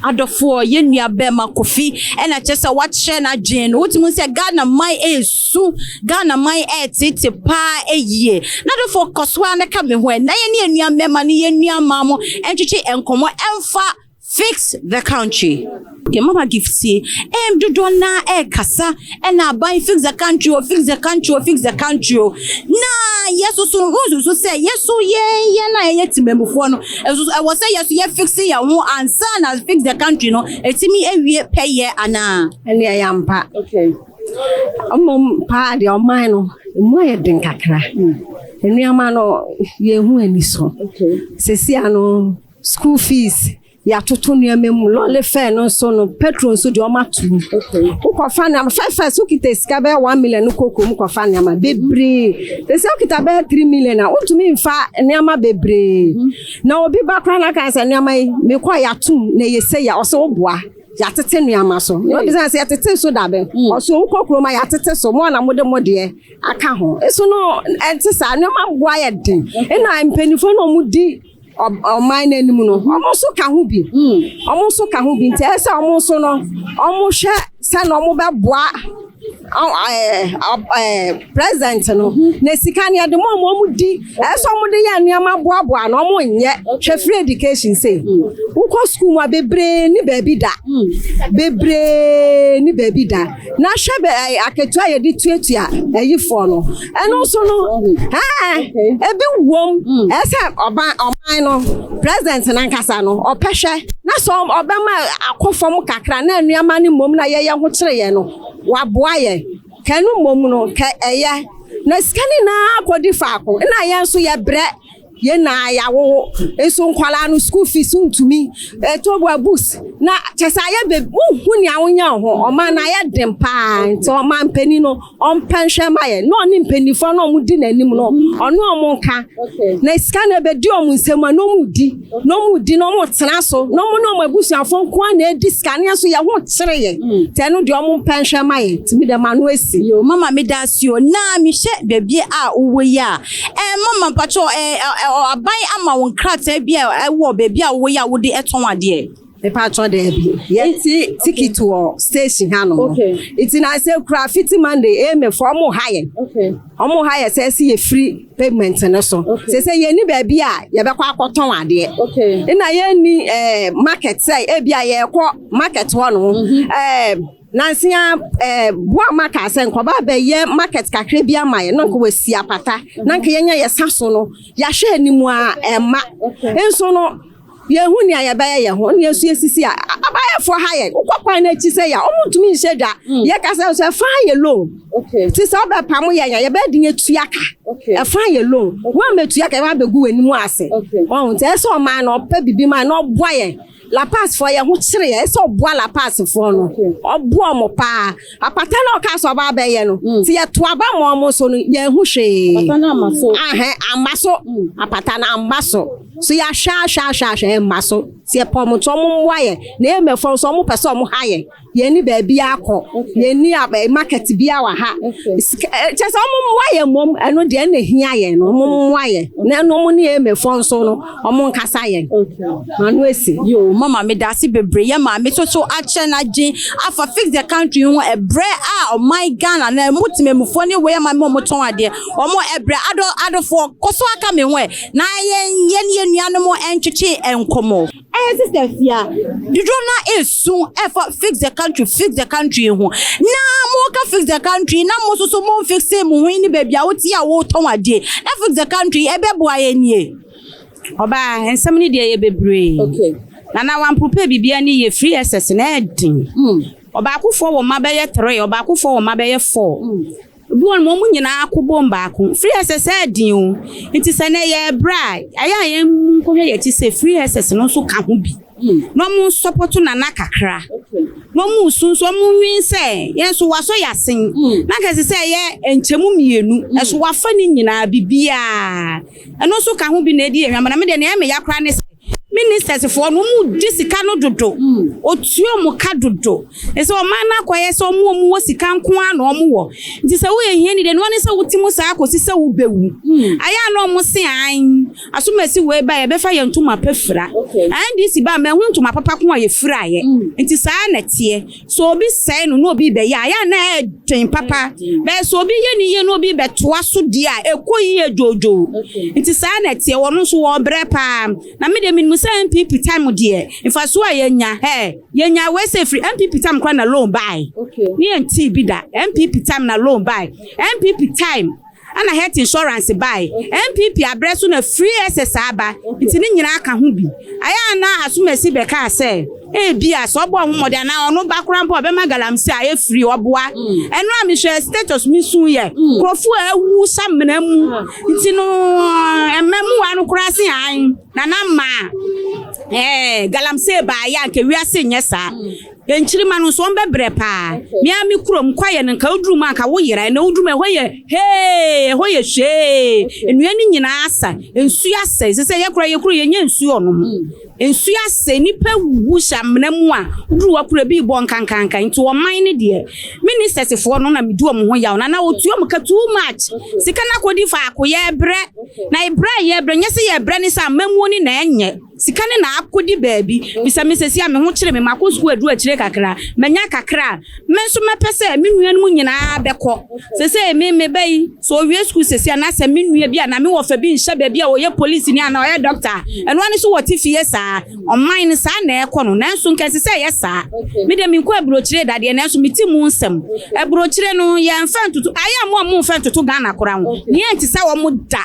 Adɔfoɔ, yɛn nua bɛrima Kofi ɛna kyerɛ sɛ wakyerɛ n'adwene no. Wotumi sɛ Ghana man ɛresu, Ghana man ɛretete paa ɛyie. Na adɔfoɔ, kɔ so ara na ka me ho ɛ na yɛn ne yɛn nua mmarima ne yɛn nua mmaa mo ɛntwetwe nkɔmmɔ ɛmfa fix the country. Okay, Mama Gifty, dodoɔ naa ɛrekasa ɛna aban fix the country o, fix the country o, fix the country o. Na yɛ soso nsusu sɛ yɛ so yɛn yɛn a yɛyɛ temamufoɔ no ɛso ɛwɔ sɛ yɛ so yɛ fix yɛn ho ansa na fix the country no etimi ewie pɛyɛ anaa? Ɛne ɛyɛ ampa. Mmom paa deɛ, ɔman no emu ayɛ den kakra. Nneɛma no yɛhu ani so. Sesia no, school fees yɛatoto nneɛma mu, lorry fare no nso no, petrol nso deɛ ɔma ato mu. Wokɔfa nneɛma first, wokita sika bɛyɛ 1 million no kɔ kurom kɔfa nneɛma bebree. Sɛ wokita bɛyɛ 3 million a, wontumi nfa nneɛma bebree. Na obi ba koraa na aka sɛ nneɛma yi mekɔ yɛatom na ɛyɛ sɛ yɛ ɔsɛ woboa, yɛatete nneɛma so. Na obi sɛ yɛtete so dabe, ɔso wokɔ kurom a yɛatete so mo na mode mo deɛ aka ho. Eso no ɛnte saa, nneɛma boa yɛ den. Ɛna mpanimfoɔ na ɔmo di ɔman no anim no, ɔmo nso ka ho bi, ɔmo nso ka ho bi, nti ɛsɛ sɛ ɔmo nso no ɔmo hwɛ sɛ na ɔmo bɛboa president no na sika no yɛde mo ɔmo ɔmo di, ɛsɛ sɛ ɔmo de yɛ nneɛma boaboa na ɔmo nyɛ. Hwɛ, free education sei, wokɔ school mu a, bebree ni baabi da, bebree ni baabi da. Na hwɛ bɛ akatua a yɛde tuatua ayifoɔ no, ɛno nso no ebi wom. Ɛsɛ ɔban ɔman no president nankasa no ɔpɛ hwɛ na sɛ ɔbɛma akɔ fam kakra na nneɛma no mmom na yɛyɛ ho kyerɛ yɛn no, waboa yɛn kɛno mmom no kɛ ɛyɛ na sika no nyinaa kɔdi faako na yɛn nso yɛbrɛ yɛn na yɛawowo nso nkwadaa no school fees ntumi ɛtɔboa books na kyɛ sɛ ayɛ bɛ wohu nea wonya ho. Ɔman na ayɛ den paa, nti ɔman panin no ɔmpɛ nhwɛ ma yɛ na ɔne mpanimfoɔ na ɔmo di n'anim no, ɔne ɔmo nka na sika no ɛbɛdi ɔmo nsam a na ɔmo di na ɔmo di na ɔmo tena so na ɔmo ne ɔmo abusuafoɔ nko ara na edi sika ne nso yɛ ho kyerɛ yɛ, nti ɛno deɛ ɔmo mpɛ nhwɛ ma yɛ, nti mi dɛm ano esi. Yo, Mama, meda ase o. Na mehyɛ baabi a wowɔ yi a, mama, mpakyɛ ɛ aban ama wo nkrataa bi a ɛwɔ baabi a wowɔ yi a wode ɛtɔn adeɛ? Mepatɔ, daabi. Yɛte ticket wɔ station ha nom. Nti na sɛ kura fiti Monday emefo ɔmo ha yɛ, ɔmo ha yɛ sɛ ɛsi yɛ free payment no so sɛ yɛni baabi a yɛbɛkɔ akɔtɔn adeɛ ɛna yɛni market sɛ ebi a yɛkɔ market hɔ nom nansia boa maka sɛ nkɔba bɛyɛ market kakra bi ama yɛ na nka wɔasi apata na nka yɛnya yɛ sa so no yɛahwɛ anim a ɛma nso no yɛhu nea yɛbɛyɛ yɛn ho ne yɛnso yɛsisi a abayɛfoɔ ha yɛ wokɔ kwan no akyi sɛ yɛ ɔmo ntumi nhyɛ dwa. Yɛka sɛ sɛ ɛfa yɛ loan nti sɛ wobɛpam yɛn a, yɛbɛyɛ de yɛtua ka, ɛfa yɛ loan wɔn mɛtua ka, yɛbɛ abɛgu w'anim ase ɔho. Nti ɛsɛ ɔman no ɔpɛ bibi ma na ɔboa yɛn. La Paz foɔ yɛn ho kyerɛ yɛn, ɛsɛ ɔboa La Paz foɔ no, ɔboa ɔmo paa. Apata na ɔka sɛ ɔba abɛyɛ no nti yɛto aba ma ɔmo so no, yɛn ho hwee ahɛ amba so. Apata no amba so so, yɛahwɛ ahwɛ ahwɛ ahwɛ ɛmba so. Nti yɛpɛ ɔmo nti ɔmo mmoa yɛn na ɛmɛfo nso ɔmo pɛ sɛ ɔmo ha yɛn. Yɛn ni baabi akɔ, yɛn ni market bi wɔ ha. Sika kyɛ sɛ ɔmo mmoa yɛn mmom, ɛno deɛ ɛna ehia yɛn no, ɔmo mmoa yɛn na ɛno ɔmo ne ɛmɛfo nso no ɔmo nkasa yɛn ano esi. Yo, Mama, meda ase bebree. Yɛ maame soso akyɛ n'adwen afa fix the country ho. Ɛbrɛ a ɔman Ghana na ɛmu temamufoɔ ne wei ama mi ɔmo tɔn adeɛ ɔmo ɛbrɛ. Adɔ adɔfoɔ, kɔ so aka me ho ɛ na yɛn yɛn yɛn nuanom ɛntwetwe nkɔmɔ. Ɛyɛ Sister Fia dodoɔ na esu ɛfa fix the country, fix the country ho. Na mo ka fix the country na mo nso so mo fix mo ho ne baabi a wote a wotɔn adeɛ na fix the country ɛbɛboa yɛn nie? Ɔbaa, nsɛm no deɛ yɛ bebree. Nana wamprepare biribiara ne yɛ free SHS na ɛden. Ɔbaakofoɔ wɔ mma bɛyɛ three, ɔbaakofoɔ wɔ mma bɛyɛ four. Ebi wɔ nom, wɔn nyinaa ko bom baako. Free SHS ɛden o. Nti sɛ nɛ yɛ brɛ a, ɛyɛ a yɛn nkɔhwɛ yɛn akyi sɛ free SHS no nso ka ho bi. Na wɔn support Nana kakra. Na wɔn resu nso, wɔn nwen sɛ yɛn nso wasɔ yɛn asen. Na anka ɛsɛ sɛ ɛyɛ nkyɛmu mmienu, ɛso wafa ne nyinaa, biribiara. Ɛno nso ka ho bi na ɛdi yɛn hwammɔ. Na me deɛ nea ɛyɛ me ya koraa ne sɛ, ministers foɔ no, wɔn di sika no dodo. Wɔtua wɔn ka dodo. Ɛsɛ ɔman no akɔyɛ sɛ wɔn a wɔwɔ sika nko ara na wɔwɔ. Nti sɛ woyɛ hiani deɛ, ɛnoa ne sɛ wote mu saa kɔsi sɛ wobɛwu. Ayɛ a na wɔn se ae, asomasi wei ba a, yɛbɛfa yɛn ntoma pa fira. NDC ba a, manhu ntoma papa ko a yɛfiraeɛ. Nti saa na ɛteɛ. Sɛ obi sɛe no na obi rebɛyɛ a, ɛyɛ a na ɛyɛ den papa. Bɛyɛ sɛ obi yɛ ne yie na obi rebɛtoa so deɛ a, ɛkɔ yie dwoodwoo. Nti saa na ɛteɛ. Wɔn nso wɔrebrɛ paa. Na me deɛ menim sɛ NPP time deɛ, mfasoɔ a yɛnya, hɛ, yɛnyaa wei sɛ ɛfiri NPP time koraa na loan baeɛ. Ne yɛntee bi da. NPP time na loan baeɛ. NPP time ɛna health insurance bae. NPP abrɛ so na free SS aba, nti ne nyinaa ka ho bi. Ayɛ a na Asumasi bɛkaa sɛ ebia sɛ ɔbɔ ho mmɔden anaa ɔno ba koraa mpo a ɔbɛma galamsey ayɛ free, ɔboa. Ɛno a mehwɛɛ status mesu yɛ nkurɔfoɔ a awu samena mu nti no mmamuwa no koraa se ae Nana maa ɛɛ galamsey baeɛ a nka wiase nyɛ saa. Nkyirimma no nso, wɔbɛbrɛ paa. Me ara me kurom, kwaeɛ no, nka woduru mu a, nka woyera. Ɛnnɛ woduru mu a, ɛhɔ yɛ hee, ɛhɔ yɛ hwee. Nnua no nyinaa asa, nsuo asɛe. Seesei yɛn koraa, yɛn kuro, yɛnnya nsuo nnom. Nsuo asɛe, nnipa awuwu hyɛ amena mu a, woduru hɔ koraa, ebi rebɔ nkankankan. Nti ɔman no deɛ, ministers foɔ no na medi wɔn ho yaw. Nana, wɔtua wɔn ka too much. Sika no akɔdi faako, yɛrebrɛ. Na brɛ a yɛrebrɛ, nyɛ sɛ yɛrebrɛ ne sɛ amammuo no na ɛnyɛ. Sika no na akɔdi baabi. Bisa me seesei a me ho kyere me, makɔ sukuu aduru akyire kakra, manya kakra a, me nso mɛpɛ sɛ me nuanom nyinaa bɛkɔ. Seesei me, me ba yi, sɛ ɔwie sukuu seesei a, na sɛ me nua bi anaa me wɔfa bi nhyɛ baabi a ɔyɛ polisini anaa ɔyɛ dɔkta a, ɛno ara ne sɛ wɔte fie saa. Ɔman no, saa na ɛrekɔ no. Nanso nka ɛnsɛ sɛ ɛyɛ saa. Me deɛ, menkɔɔ aburokyire da deɛ, nanso mete mu nsɛm. Aburokyire no, yɛmfa ntoto, ayɛ a mo a momfa ntoto Ghana koraa ho, nea ɛnte sɛ wɔn da.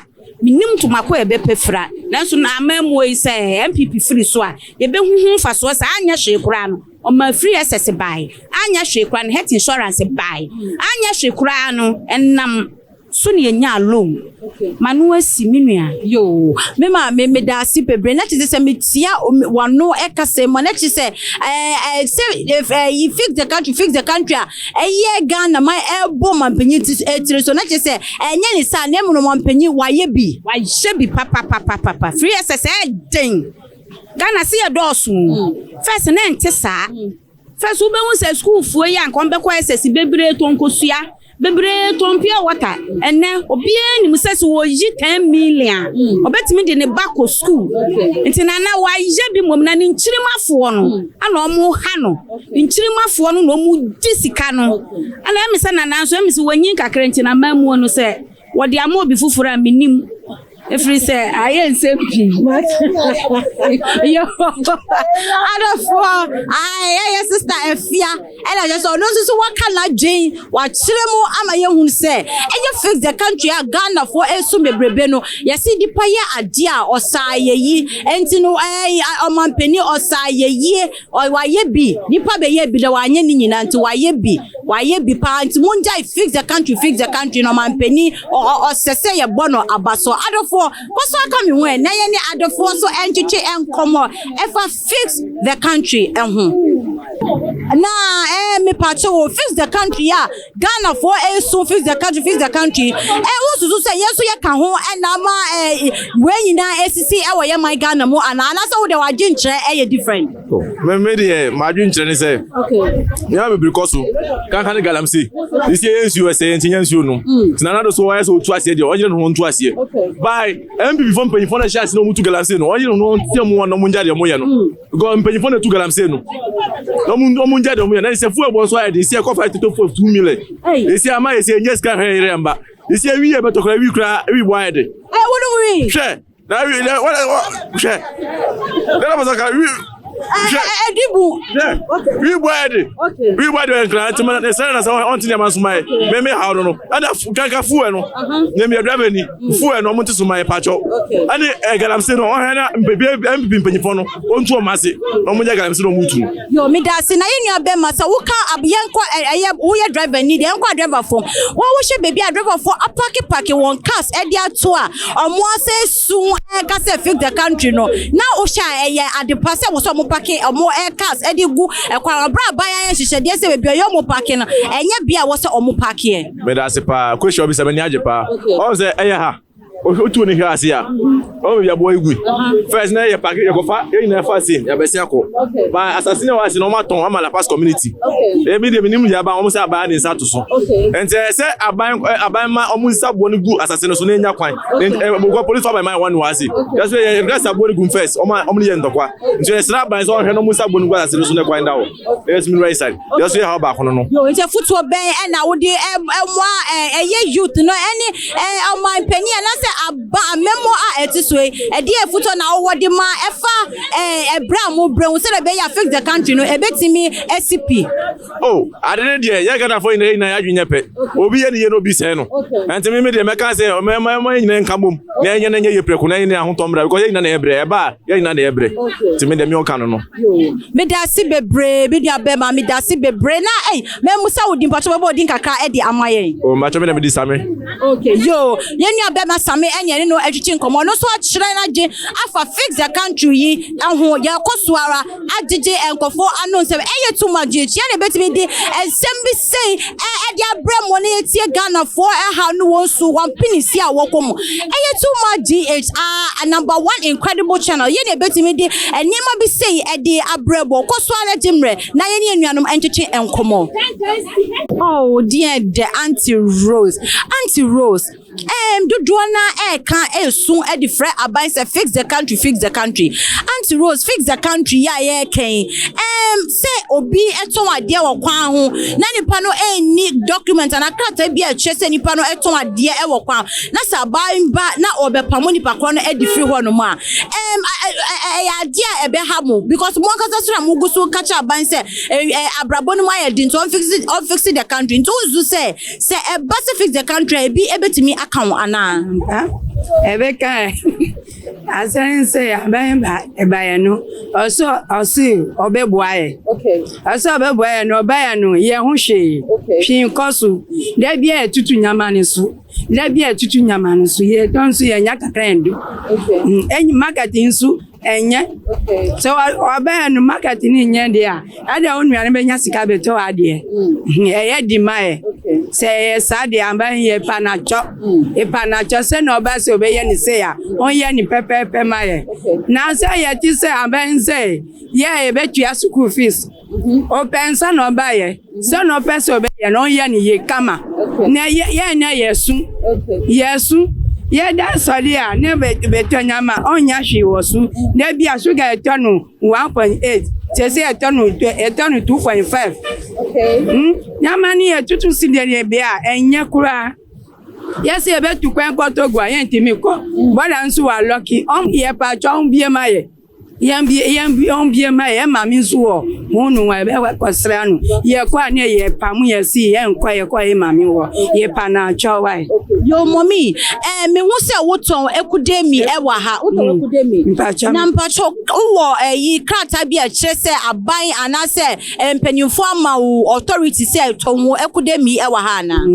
Mennim ntoma ko a yɛbɛpɛ fira, nanso na amammuo yi sɛ NPP firi so a, yɛbɛhu ho mfasoɔ sɛ anyɛ hwee koraa no, ɔmaa free SS baeɛ, anyɛ hwee koraa no, health insurance baeɛ, anyɛ hwee koraa no, ɛnam so na yɛnyaa loan. Ma no asi, me nua. Yoo, me maame, meda ase bebree. Na kyerɛ sɛ metia w'ano kasa mu a, na kyerɛ sɛ ɛɛ sɛ ɛɛ fix the country, fix the country a ɛyɛ Ghana man ɛbɔ mampanyin ti tiri so na kyerɛ sɛ ɛnyɛ ne saa na mmom mampanyin wayɛ bi. Wayɛ bi papapapapa. Free SS ɛɛden. Ghana se yɛ dɔɔso o. First na ɛnte saa. First wobɛhu sɛ sukuufoɔ yi a nka wɔbɛkɔ SS bebree tɔn nkosua, bebree tɔn pure water. Ɛnnɛ obiara nim sɛ sɛ wɔyi 10 million a, ɔbɛtumi de ne ba kɔ sukuu. Nti Nana wayɛ bi mmom na ne nkyirimafoɔ no ana wɔha no. Nkyirimmafoɔ no na wɔn di sika no. Ɛna ɛmi sɛ nana nso ɛmi sɛ wɔnyin kakra nti na amammuo no sɛ wɔde ama obi foforɔ a menim ɛfiri sɛ ayɛ nsɛm pii. Yo, adɔfoɔ, ɛyɛ sista Afia, ɛna kyerɛ sɛ ɔno nso so waka n'adwen, wakyerɛ mu ama yɛhunu sɛ ɛyɛ fix the country a Ghanafoɔ ɛresu bebrebe no, yɛse nipa yɛ adeɛ a ɔsaa yɛyi, ɛnti no ɛɛ ɔmampanin ɔsaa yɛyie. Ɔ wayɛ bi nipa bɛyɛ bi da wanyɛ ne nyinaa nti wayɛ bi wayɛ bi paa nti mongyae fix the country fix the country na ɔmanpanin ɔ ɔ ɔsɛ sɛ yɛbɔ no abaso adɔfoɔ kɔ so aka me ho ɛ na yɛne adɔfoɔ nso ɛntwetwe nkɔmmɔ ɛfa fix the country ɛho na ɛɛ mepatwo wo fix the country a Ghanafoɔ ɛresu fix the country fix the country ɛ wosusu sɛ yɛn nso yɛka ho ɛna ama ɛ wei nyinaa esisi ɛwɔ yɛn man Ghana mu anaa anaasɛ wo deɛ w'adwenkyerɛ ɛyɛ different. Me me deɛ m'adwenkyerɛ ne sɛ nneɛma bebree kɔ so kankan ne galamsey sisi yɛ nsuo ɛsɛ yɛn ti nyɛ nsuo nom mm. nana do so wɔyɛ sɛ otu aseɛ deɛ ɔnyere ne ho ntu aseɛ by NPP fo mpanyinfoɔ na ɛhyɛ ase na wɔn tu galamsey no ɔnyere ne ho ntia mu wɔn na wɔn ngya deɛ wɔn yɛ no. Mm. Because mpanyinfoɔ na etu galamsey no. Na ɔmo ɔmo ngya deɛ ɔmo yɛ. Na sɛ fuel bɔ nso ayɛ den. Esi ɛkɔ fa toto fuel 2 million. Esi ama esi enye sika hwɛ yɛrɛ mba. Esi ewi yɛ bɛtɔ kora ewi kora ewi bɔ ayɛ den. Ɛ wɔn wi. Hwɛ na ewi na wɔn hwɛ. Nana basa ka wi. Hwɛ ɛdi bu. Hwɛ wi bɔ ayɛ den. Wi bɔ ayɛ den nkran nti ma ne sɛ na sɛ ɔnte nneɛma nso ma yɛ. Mɛmɛ ha no no. Ɛna kanka fuel no. Ne mi yɛ driver ni. Fuel no ɔmo nte so ma yɛ pakyɛw. Ɛne ɛ galamsey no ɔhwɛ na mpebi NPP mpanyinfoɔ no ɔntu ɔmo ase na ɔmo nyɛ galamsey na ɔmo tu. Yo, meda ase na yɛn nua bɛma sɛ woka yɛnkɔ ɛyɛ woyɛ driver ni deɛ yɛnkɔ driver fo wɔn wohyɛ baabi a driver fo apake pake wɔn cars ɛde ato a ɔmo asɛ su ɛka sɛ fix the country no na wohyɛ a ɛyɛ adepa sɛ wɔ sɛ ɔmo parke ɔmo cars ɛde gu ɛkwan ɔbrɛ aban ayɛ nhyehyɛdeɛ sɛ baabi a ɔyɛ ɔmo parke no ɛnyɛ bea a wɔsɛ ɔmo parkeɛ. Meda ase paa. Question bi sɛ m'ani agye paa. Ɔn sɛ ɛyɛ ha. Otu ne hwɛ ase a. Ɔn baabi aboa yi gu. First na yɛ park yɛkɔfa yɛn nyinaa fa ase yɛbɛsi akɔ. Ba asase na ɛwɔ ase na wɔn atɔn ama La Paz community. Ebi deɛ menim deɛ aba wɔn sɛ aban de nsa ato so. Nti ɛyɛ sɛ aban aban ma wɔn nsa aboɔ no gu asase no so na enya kwan. Nti polisi aban ma wɔn wɔ ase. Yɛsɛ yɛ yɛ sɛ aboɔ no gu first wɔn a wɔn yɛ ntɔkwa. Nti yɛsrɛ aban sɛ ɔhwɛ na wɔn nsa aboɔ no gu asase no so na kwan da hɔ. Ɛyɛ sɛ right side. Yɛsɛ yɛ ha baako no no. Yo, nti afotuo bɛn ɛna wode ɛmoa ɛyɛ youth no ɛne ɔman panyin anaasɛ aba amemo a ɛte so yi, ɛde afotuo na wowɔ de ma ɛfa ɛbrɛ a mo brɛ ho sɛdeɛ ɛbɛyɛ a fix the country no ɛbɛtumi asi pi? Oh, ade ne deɛ yɛ Ghanafoɔ nyinaa nyinaa yɛadwene nyɛ pɛ. Obi yɛ ne yie na obi sɛe no. Nti me me deɛ mɛka sɛ ɔmɛma yɛ nyinaa nka bom na ɛnyɛ na ɛnyɛ yie prɛko na ɛnyɛ ne ahotɔ mmra because yɛ nyinaa na yɛ brɛ ɛba a yɛ nyinaa na yɛ brɛ. Nti me deɛ me ɔka no no. Meda ase bebree, me nua bɛma, meda ase bebree na ɛy mɛmusa wo din, mpatwɔ bɛbɔ wo din kakra ɛde ama yɛn. O mpatwɔ me na me di Same. Okay, yo, yɛn nua bɛma Same ɛne ɛne no atwitwi nkɔmɔ, ɔno nso akyerɛ n'adwe afa fix the country yi ɛho. Yɛkɔ so ara agyegye nkɔfoɔ ano nsɛm, ɛyɛ too much yɛkyia na ebɛtumi de nsɛm bi sei ɛde abrɛ mo na yɛtie Ghanafoɔ ɛha no wɔn so wɔn pinisi a wɔkɔ mu. Ɛyɛ too much GH, a number one incredible channel, yɛn na ebɛtumi de nneɛma bi sei ɛde abrɛ mo. Kɔ so ara gye mmerɛ na yɛne yɛn nuanom ntwetwe nkɔmɔ. Oh dear, the Auntie Rose, Auntie Rose, dodoɔ na ɛɛka esu ɛde frɛ aban sɛ fix the country, fix the country. Auntie Rose, fix the country yɛ a yɛɛkɛn, sɛ obi ɛtɔn adeɛ wɔ kwan ho na nipa no ɛnni document ana krataa bi a ɛkyerɛ sɛ nipa no ɛtɔn adeɛ ɛwɔ kwan na sɛ aban ba na ɔbɛpamo nipa korɔ no ɛde firi hɔ nom a, ɛyɛ adeɛ a ɛbɛha mo because mo ankasa so na mo gu so kakyɛ aban sɛ ɛ abrabɔ no mu ayɛ den nti ɔnfix the country. Nti nso sɛ ɛba sɛ fix the country a, ebi ebetumi aka wo anaa? Ɛbɛka asɛn sɛ aban ba ɛbaeɛ no, ɔsɛ ɔse ɔbɛboa yɛ, ɔsɛ ɔbɛboa yɛ no, ɔbaeɛ no yɛn ho hwee hwee nkɔ so. Da bi a yɛtutu nyama ne so, da bi a yɛtutu nyama no so, yɛtɔn nso yɛnya kakra yɛn do. Ɛnyi market nso ɛnyɛ sɛ ɔbaeɛ no market no nyɛ deɛ a ɛda wo nua no bɛnya sika bɛtɔ adeɛ, ɛyɛ di ma yɛ sɛ ɛyɛ saa deɛ. Aban yɛ panakyɔ epanakyɔ sɛ na ɔba sɛ ɔbɛyɛ ne se a ɔnyɛ ne pɛpɛɛpɛ ma yɛ. Na sɛ yɛte sɛ aban sɛ yɛ yɛbɛtua school fees, ɔpɛ nsa na ɔba yɛ sɛ na ɔpɛ sɛ ɔbɛyɛ no, ɔnyɛ ne yie kama na yɛn na yɛsu yɛsu yɛda sɔre a ne bɛtɔ nyama ɔnya hwee wɔ so. Na bi a sugar ɛtɔ no 1.8, sɛ ɛtɔ no 2.5. Nyama ne yɛ tutu si deɛ deɛ bea a ɛnyɛ koraa. Yɛsɛ yɛbɛtu kwan kɔ Togo a, yɛntumi kɔ, border nso wɔ alock. Ɔm yɛ paatwa ɔm bie ma yɛ, yɛn bie yɛn bie ɔm bie ma yɛ. Yɛn maame nso wɔ ho no a yɛbɛ kɔsra no, yɛkɔ a ne yɛ pam yɛ si yɛn nkɔ, yɛkɔ yɛ maame wɔ yɛ pa na atwa wa yɛ. Yo mɔmi, mehu sɛ wotɔn ekudemi ɛwɔ ha, wotɔn ekudemi. Mpakyɛ. Na mpakyɛ wowɔ ɛyi krataa bi a ɛkyerɛ sɛ aban anaasɛ mpanyinfoɔ ama wo authority sɛ tɔn wo ekudemi ɛwɔ ha anaa?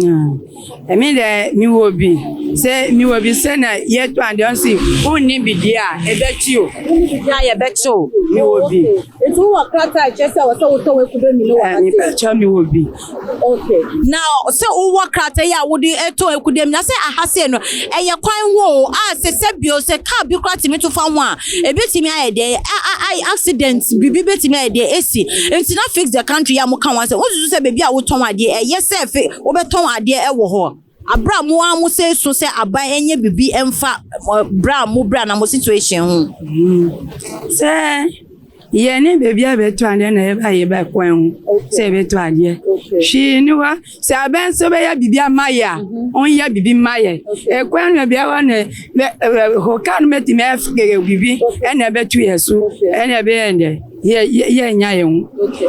Ɛmi dɛ miwɔ bi sɛ miwɔ bi sɛ na yɛtɔ adeɛ ɔsi wonni bi deɛ a ɛbɛkyi o. Wonni bi deɛ a yɛbɛkyi o. Miwɔ bi. Nti wowɔ krataa a ɛkyerɛ sɛ wɔ sɛ wotɔn ekudemi no wɔ ha se? Mpakyɛ miwɔ bi. Okay. Na sɛ wowɔ krataa yi a wode ɛtɔn ekudemi na sɛ aha se no ɛyɛ kwan ho o, a sɛ sɛ bio sɛ car bi koraa tumi to fa ho a, ebetumi ayɛ deɛ a accident biribi betumi ayɛ deɛ esi. Nti na fix the country a mo ka ho asɛm, wosusu sɛ beebi a wotɔn adeɛ ɛyɛ sɛ fe wobɛtɔn adeɛ ɛwɔ hɔ abere a mo a mo sɛ so sɛ aban ɛnyɛ biribi ɛmfa bere a mo bere a na mo situation ho? Sɛ yɛn ne beebi a bɛtɔ adeɛ na yɛba yɛba kwan ho sɛ yɛbɛtɔ adeɛ, hwee ni hɔ. Sɛ abɛn nso bɛyɛ biribi ama yɛ a, ɔnyɛ biribi ma yɛ. Ekwan no bia hɔ ne hɔ kaa no bɛtumi afɛ biribi ɛna ɛbɛto yɛ so ɛna ɛbɛyɛ dɛ yɛ yɛ nya yɛn ho.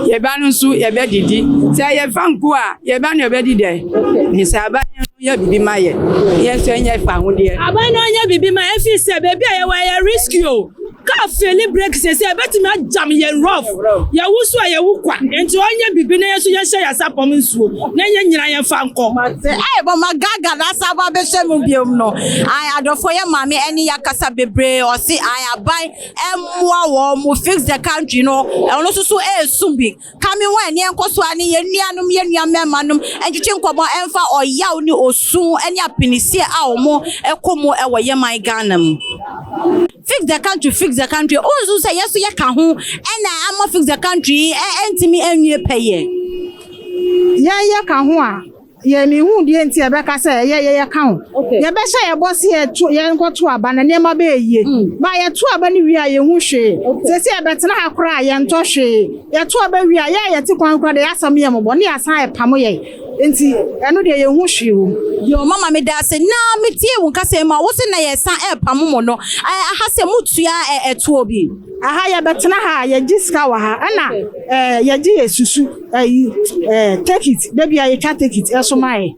Yɛba no nso yɛbɛdidi sɛ yɛfa nko a yɛba no yɛbɛdi dɛ ne sɛ aban no yɛ biribi ma yɛ, yɛn nso ɛnyɛ fa ahodeɛ. Aban no ɔnyɛ biribi ma efi sɛ beebi a yɛwɔ ɛyɛ risky o. Kaa faili brake sɛsɛ ɛbɛtumi agyam yɛn rough. Yɛwo so a yɛwo kwa. Nti ɔnyɛ biribi na yɛn nso yɛnhyɛ yɛn asapɔm nsuo na yɛn nyinaa yɛmfa nkɔ. Ɛɛ mama Gaga na asa aba abɛhyɛ mu biom no. Ae adɔfoɔ yɛ maame ɛne yɛakasa bebree ɔse ae aban ɛmmoa wɔn mo fix the country no ɔno nso so ɛresu bi. Ka me ho ɛ ne yɛnkɔ so ara ne yɛn nuanom, yɛn nua mmarima nom ntwetwe nkɔmmɔ ɛmfa ɔyaw ne osu ne apinisie a wɔn ɛkɔ mu ɛwɔ yɛn man Ghana mu. Fix the country, fix the country. Wonsu sɛ yɛn nso yɛka ho ɛna ama fix the country yi ɛntumi ɛnwie pɛyɛ. Yɛn yɛka ho a, yɛ mehu deɛ nti yɛbɛka sɛ yɛ yɛ yɛka ho. Yɛbɛhyɛ yɛ bɔ sɛ yɛto yɛnkɔto aba na nneɛma bɛyɛ yie. Ba yɛto aba no wie a yɛhu hwee. Seesei yɛbɛtena ha koraa a yɛntɔ hwee. Yɛto aba wie a yɛn a yɛte kwan koraa deɛ yɛasɛm yɛ mmɔbɔ ne yɛasan ɛpamo yɛn. Nti ɛno deɛ yɛnhu hwee wɔ mu. Yoo mama medaase na metie wo nkasa yi mu a wose na yɛsan ɛrepamo mo no aha sɛ motua ɛtoɔ bi. Aha yɛbɛtena ha a yɛgye sika wɔ ha ɛna ɛɛ yɛgye yɛ susu ɛyi ɛɛ tekit da bia yɛtwa tekit ɛso ma yɛ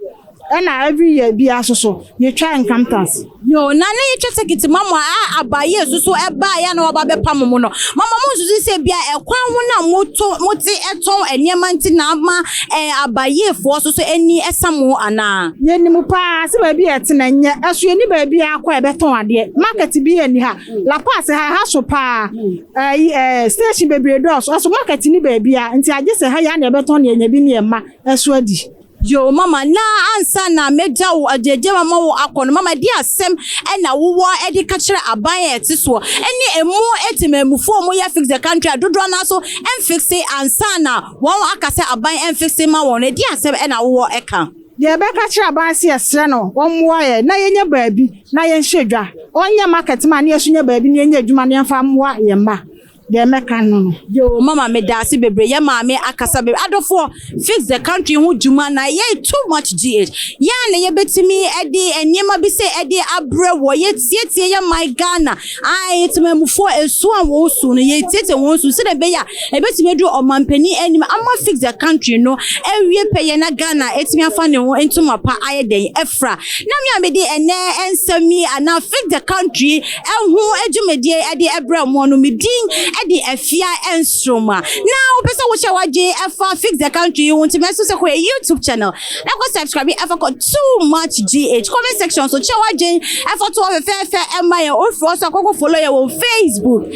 ɛna every year bia nso so yɛtwa income tax. Yoo na ne yɛtwa tekit ma mo a abayɛ susu ɛbaeɛ a na waba abɛpamo mo no mama mo nsusu sɛ bia ɛkwan ho na moto mote ɛtɔn nneɛma nti na ama ɛɛ abayɛfoɔ soso ani ɛsa mo anaa. Yɛnim paa sɛ baabi a yɛte no ɛnyɛ ɛso yɛnni baabi a akɔ a yɛbɛtɔn adeɛ market bi nni ha. La Paz ha ɛha so paa. Ɛyi ɛɛ station bebree dɔɔso. Ɛso market ni baabi a nti agye sɛ ha yi ara na yɛbɛtɔn nea yɛnya bi ne yɛn mma ɛso adi. Yoo mama na ansa na mɛgya wo agyagya mu ama wo akɔ no mama ɛdeɛ asɛm na wowɔ de ka kyerɛ aban a ɛte soɔ ɛne ɛmu temanmufoɔ a wɔyɛ fix the country a dodoɔ no ara so ɛnfixe ansa na wɔn aka sɛ aban ɛnfixe ma wɔn no ɛdeɛ asɛm na wowɔ ka. Deɛ yɛbɛka kyerɛ aban sɛ yɛsrɛ no ɔmmoa yɛn na yɛnya baabi na yɛnhyɛ dwa, ɔnyɛ market ma na yɛnso nya baabi na yɛnyɛ adwuma na yɛmfa mmoa yɛn mma. Deɛ mɛka no no. Yoo mama medaase bebree yɛ maame akasa bebree adɔfoɔ fix the country ho dwuma na yɛ too much GH yɛ a na yɛbɛtumi ɛde nneɛma bi sɛ ɛde abrɛ wɔ yɛ tietie yɛ man Ghana ae temamufoɔ esu a wɔn su no yɛ tietie wɔn su sɛdeɛ ɛbɛyɛ a Ɛbɛtumi aduru ɔmanpanin anim ama fix the country no awie pɛyɛ na Ghana atumi afa ne ho ntoma pa ayɛ dɛn afira. Na me a mede ɛnnɛ nsɛm yi anaa fix the country ho dwumadie de brɛ mo no me din de Afia Nsoroma. Na wopɛ sɛ wohyɛ w'adwene ɛfa fix the country yi ho nti mɛso sɛ kɔ yɛ YouTube channel na kɔ subscribe ɛfa kɔ too much gh comment section so kyerɛ w'adwen ɛfa to hɔ fɛfɛɛfɛ ɛma yɛn ofiri hɔ so akɔkɔ follow yɛn wɔ facebook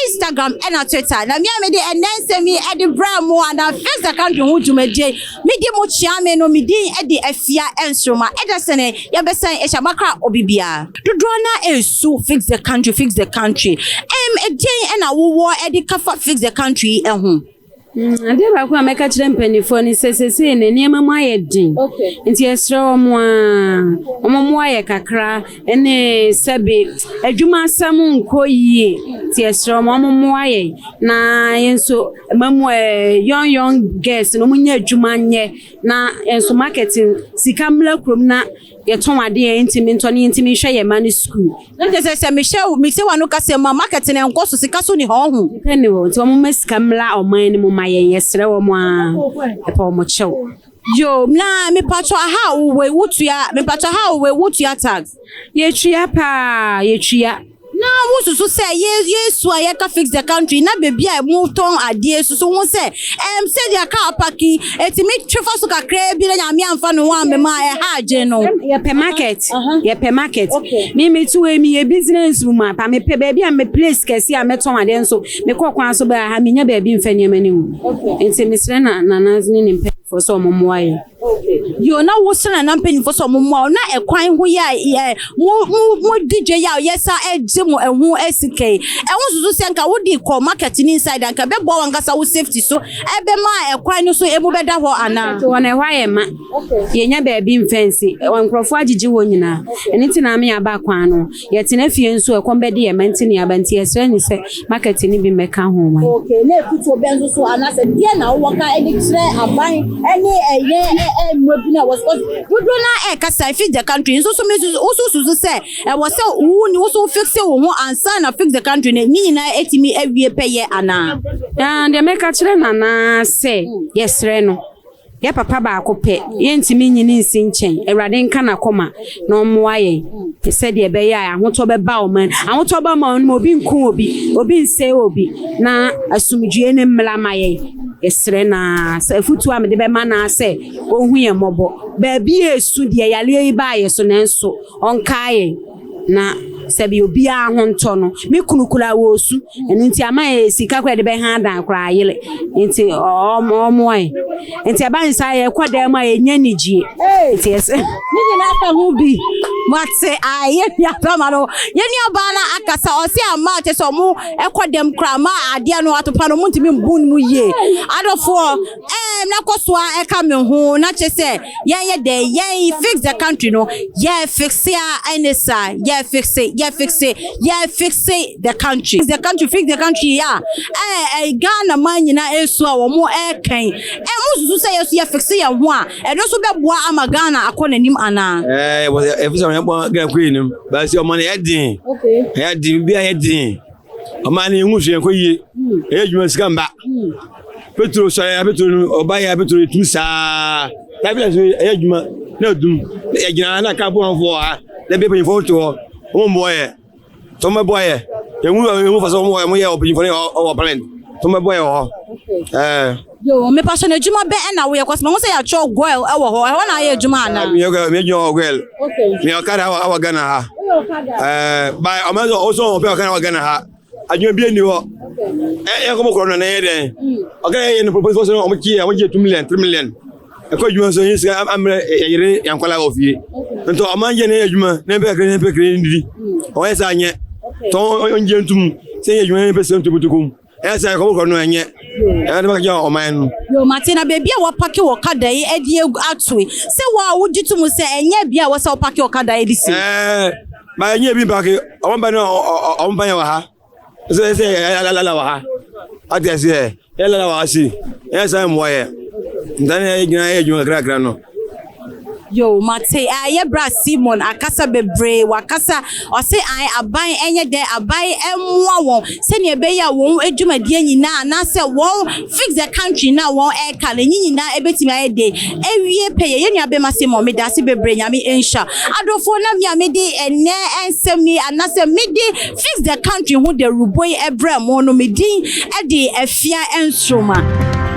instagram ɛna twitter na mmea mede ɛnɛ nsɛm yi ɛde brɛ mo ana fix the country ho dwumadie medi mo kyea me no me din ɛde afia nsoroma ɛda sɛne yɛbɛsan ahyia makra obi biara dodoɔ na ɛsu fix the country fix the country ɛm ɛdeɛn ɛna wowɔ ɛde kafa fix the country ɛho. Adeɛ baako a mɛka kyerɛ mpanimfoɔ ne sɛ seesei no nneɛma mu ayɛ den nti yɛsrɛ wɔn a wɔn mmoa yɛ kakra ne sɛbe adwuma asɛm nkɔ yie nti yɛsrɛ wɔn wɔn mmoa yɛn na yɛn nso mmamu ɛɛ young young girls no wɔn nyɛ adwuma nyɛ na yɛn nso marketing sika mmra kurom na yɛtɔn adeɛ a yɛntumi ntɔ na yɛntumi nhwɛ yɛn mma no sukuu. Na kyerɛ sɛ sɛ mehyɛ mete w'ano kasa mu a market no ɛnkɔ so sika so ni hɔ ɔho. Sika nni hɔ nti wɔn mma sika mmra ɔman no mu ma yɛn yɛsrɛ wɔn aa yɛpɛ wɔn kyɛw. Yoo na mepatwɔ aha a wowɔ yi wotua mepatwɔ aha a wowɔ yi wotua tax. Yɛtua paa yɛtua. Na wosusu sɛ ye Yesu a yɛka fix the country na baabi a motɔn adeɛ susu ho sɛ ɛm sɛdeɛ kaa park yi ɛtumi twe fa so kakraa bi na Nyame amfa ne ho ammema a ɛha adwene no. Yɛpɛ market yɛpɛ market me me te wei meyɛ business woman pa mepɛ baabi a me place kɛse a mɛtɔn adeɛ nso mekɔ kwan so baa ha menya baabi mfa nneɛma no ngu nti mesrɛ na nana ne ne mpanyinfoɔ sɛ wɔn mmoa yɛn. Yoo na wo srɛ nana mpanyinfoɔ sɛ ɔmo mmoa wo na ɛkwan ho yɛ a yɛ mo mo mo di dwa yi a yɛsa ɛgye mo ɛho sika yi ɛho susu sɛ nka wode kɔ market ne inside anka ɛbɛboa wankasa wo safety so ɛbɛma ɛkwan no so emu bɛda hɔ anaa. Wɔ na ɛhɔ ayɛ ma yɛnya baabi mfa nsi nkurɔfoɔ agyegye hɔ nyinaa ɛno nti na ame aba kwan no Yɛtena fie nso a, ɛkɔm bɛde yɛn ma nti ne aba nti yɛsrɛ no sɛ market no bi mmɛka ho ma yɛn. Okay, na afutuo bɛn nso so anaasɛ deɛ na wowɔ ka de kyerɛ aban ne ɛyɛ mmerɛ bi no a wɔ dodoɔ no ara ɛrekasa fix the country nso so me nso wo so susu sɛ ɛwɔ sɛ wo wo so fix wo ho ansa na fix the country no ne nyinaa atumi awie pɛyɛ anaa? Ah, deɛ mɛka kyerɛ Nana sɛ yɛsrɛ no. Yɛ papa baako pɛ, yɛntumi nyi no nsi nkyɛn. Awurade nka n'akoma na ɔmmoa yɛn sɛdeɛ ɛbɛyɛ a ahotɔ bɛba ɔman. Ahotɔ ba ɔman no mu, obi nku obi, obi nsɛe obi, na asomdwoeɛ no mmra ma yɛn. Yɛsrɛ no ara sɛ afotuo a mede bɛma no ara sɛ ɔnhu yɛn mmɔbɔ. Baabi a ɛsu deɛ yareɛ yi baa yɛn so nanso ɔnkae yɛn na sɛbi obiara ho ntɔ no. Me kunu koraa ɔresu, ɛno nti ama yɛ sika koraa yɛde bɛha dan koraa ayere nti ɔmmoa yɛn. Nti ɛba ne saa yɛkɔ dan mu a yɛnya anigyeɛ. Nti yɛsɛ. Ne nyinaa ka ho bi. Mate a yɛn nuabɛma no yɛn nuabaa no akasa ɔse ama kyɛ sɛ ɔmo ɛkɔ dɛm koraa ama adeɛ no atopa no ɔmo ntumi mbu no mu yie. Adɔfoɔ ɛɛm na kɔ so a ɛka me ho na kyɛ sɛ Yɛn yɛ dɛn? Yɛn fix the country no, yɛ fixe a ɛne saa, yɛ fixe, yɛ fixe, yɛ fixe the country. Fix the country, fix the country a ɛɛ ɛ Ghana man nyinaa ɛresu a wɔn ɛrekan. Ɛ mo susu sɛ yɛ so yɛ fixe yɛn ho a, ɛno nso bɛboa ama Ghana akɔ n'anim anaa? Ɛɛ wɔ ɛfi sɛ wɔn bɔ Ghana kuro yi nim, baasi ɔman no yɛ den, ɛyɛ den, bi a yɛ den. Ɔman no yɛn ho hwee nkɔ yie. Ɛyɛ adwuma sika mba. Petro sɔre ya petro no ɔba ya petro etu saa. Tabi na so ɛyɛ adwuma na odum. Yɛgyina na kaa bɔ ha na ebi mpanyinfoɔ te hɔ. Wɔn mmoa yɛ. Sɛ wɔn bɛboa yɛ. Yɛn mu yɛn mu fa sɛ wɔn wɔn yɛ ɔpanyinfoɔ no ɔwɔ parliament. Sɛ wɔn bɛboa yɛ wɔ hɔ. Ɛɛ. Yo, mepa so na adwuma bɛ ɛna woyɛ kɔsɛ mahu sɛ yɛatwerɛ goil ɛwɔ hɔ ɛhɔ na ayɛ adwuma anaa? Meyɛ meyɛ adwuma wɔ goil. Meyɛ ɔkada awɔ awɔ Ghana ha. Ɛɛ ba ɔmo sɛ ɔsɛ ɔpɛ ɔkada wɔ Ghana ha. Adwuma bi nni hɔ. Ɛ yɛ kɔmɔ korɔ no na ɛyɛ dɛn? Ɔkada yɛ no propose sɛ ɔmo kye ɔmo gye 2 million 3 million. Ɛkɔ adwuma nso yɛ sika amrɛ yɛyere yɛn nkɔla wɔ fie. Nti ɔmo angye ne yɛ adwuma na ɛpɛ kakra na ɛpɛ kakra ndidi. Ɔyɛ sɛ anyɛ. Tɔ ɔngye ntum sɛ yɛ adwuma na ɛpɛ sɛ ntobotokom. Ɛyɛ sɛ ɛkɔm kɔ no ɛnyɛ. Ɛyɛ de bɛka ɔman no. Yo, mate na baabi a wɔpake ɔkada yi de agu ato yi, sɛ wo a wogye to mu sɛ ɛnyɛ bea a ɛwɔ sɛ wopake ɔkada yi de si. Ɛɛ, ba ɛnyɛ ebi mpake, ɔmo ba no ɔmo ba yɛ wɔ ha. Sɛ sɛ yɛ lala wɔ ha. Ate aseɛ, yɛ lala wɔ ha si. Ɛyɛ sɛ mmoa yɛ. Nta ne yɛ gyina yɛ adwuma kakra kakra no. Yo, mate. Ah, yɛ bra Simon akasa bebree, wakasa. Ɔse ae, aban ɛnyɛ dɛn, aban ɛmmoa wɔn sɛnea ɛbɛyɛ a wɔn adwumadie nyinaa anaasɛ wɔn fix the country no a wɔn ɛreka no, ɛnyi nyinaa ɛbɛtumi ayɛ den awie pɛyɛ. Yɛn nua bɛma Simon, medase bebree, Nyame nhyira. Adɔfoɔ, na me a mede ɛnnɛ nsɛm yi anaasɛ mede fix the country ho dawurubɔ yi ɛbrɛ mo no, me din ɛde Afia Nsoroma.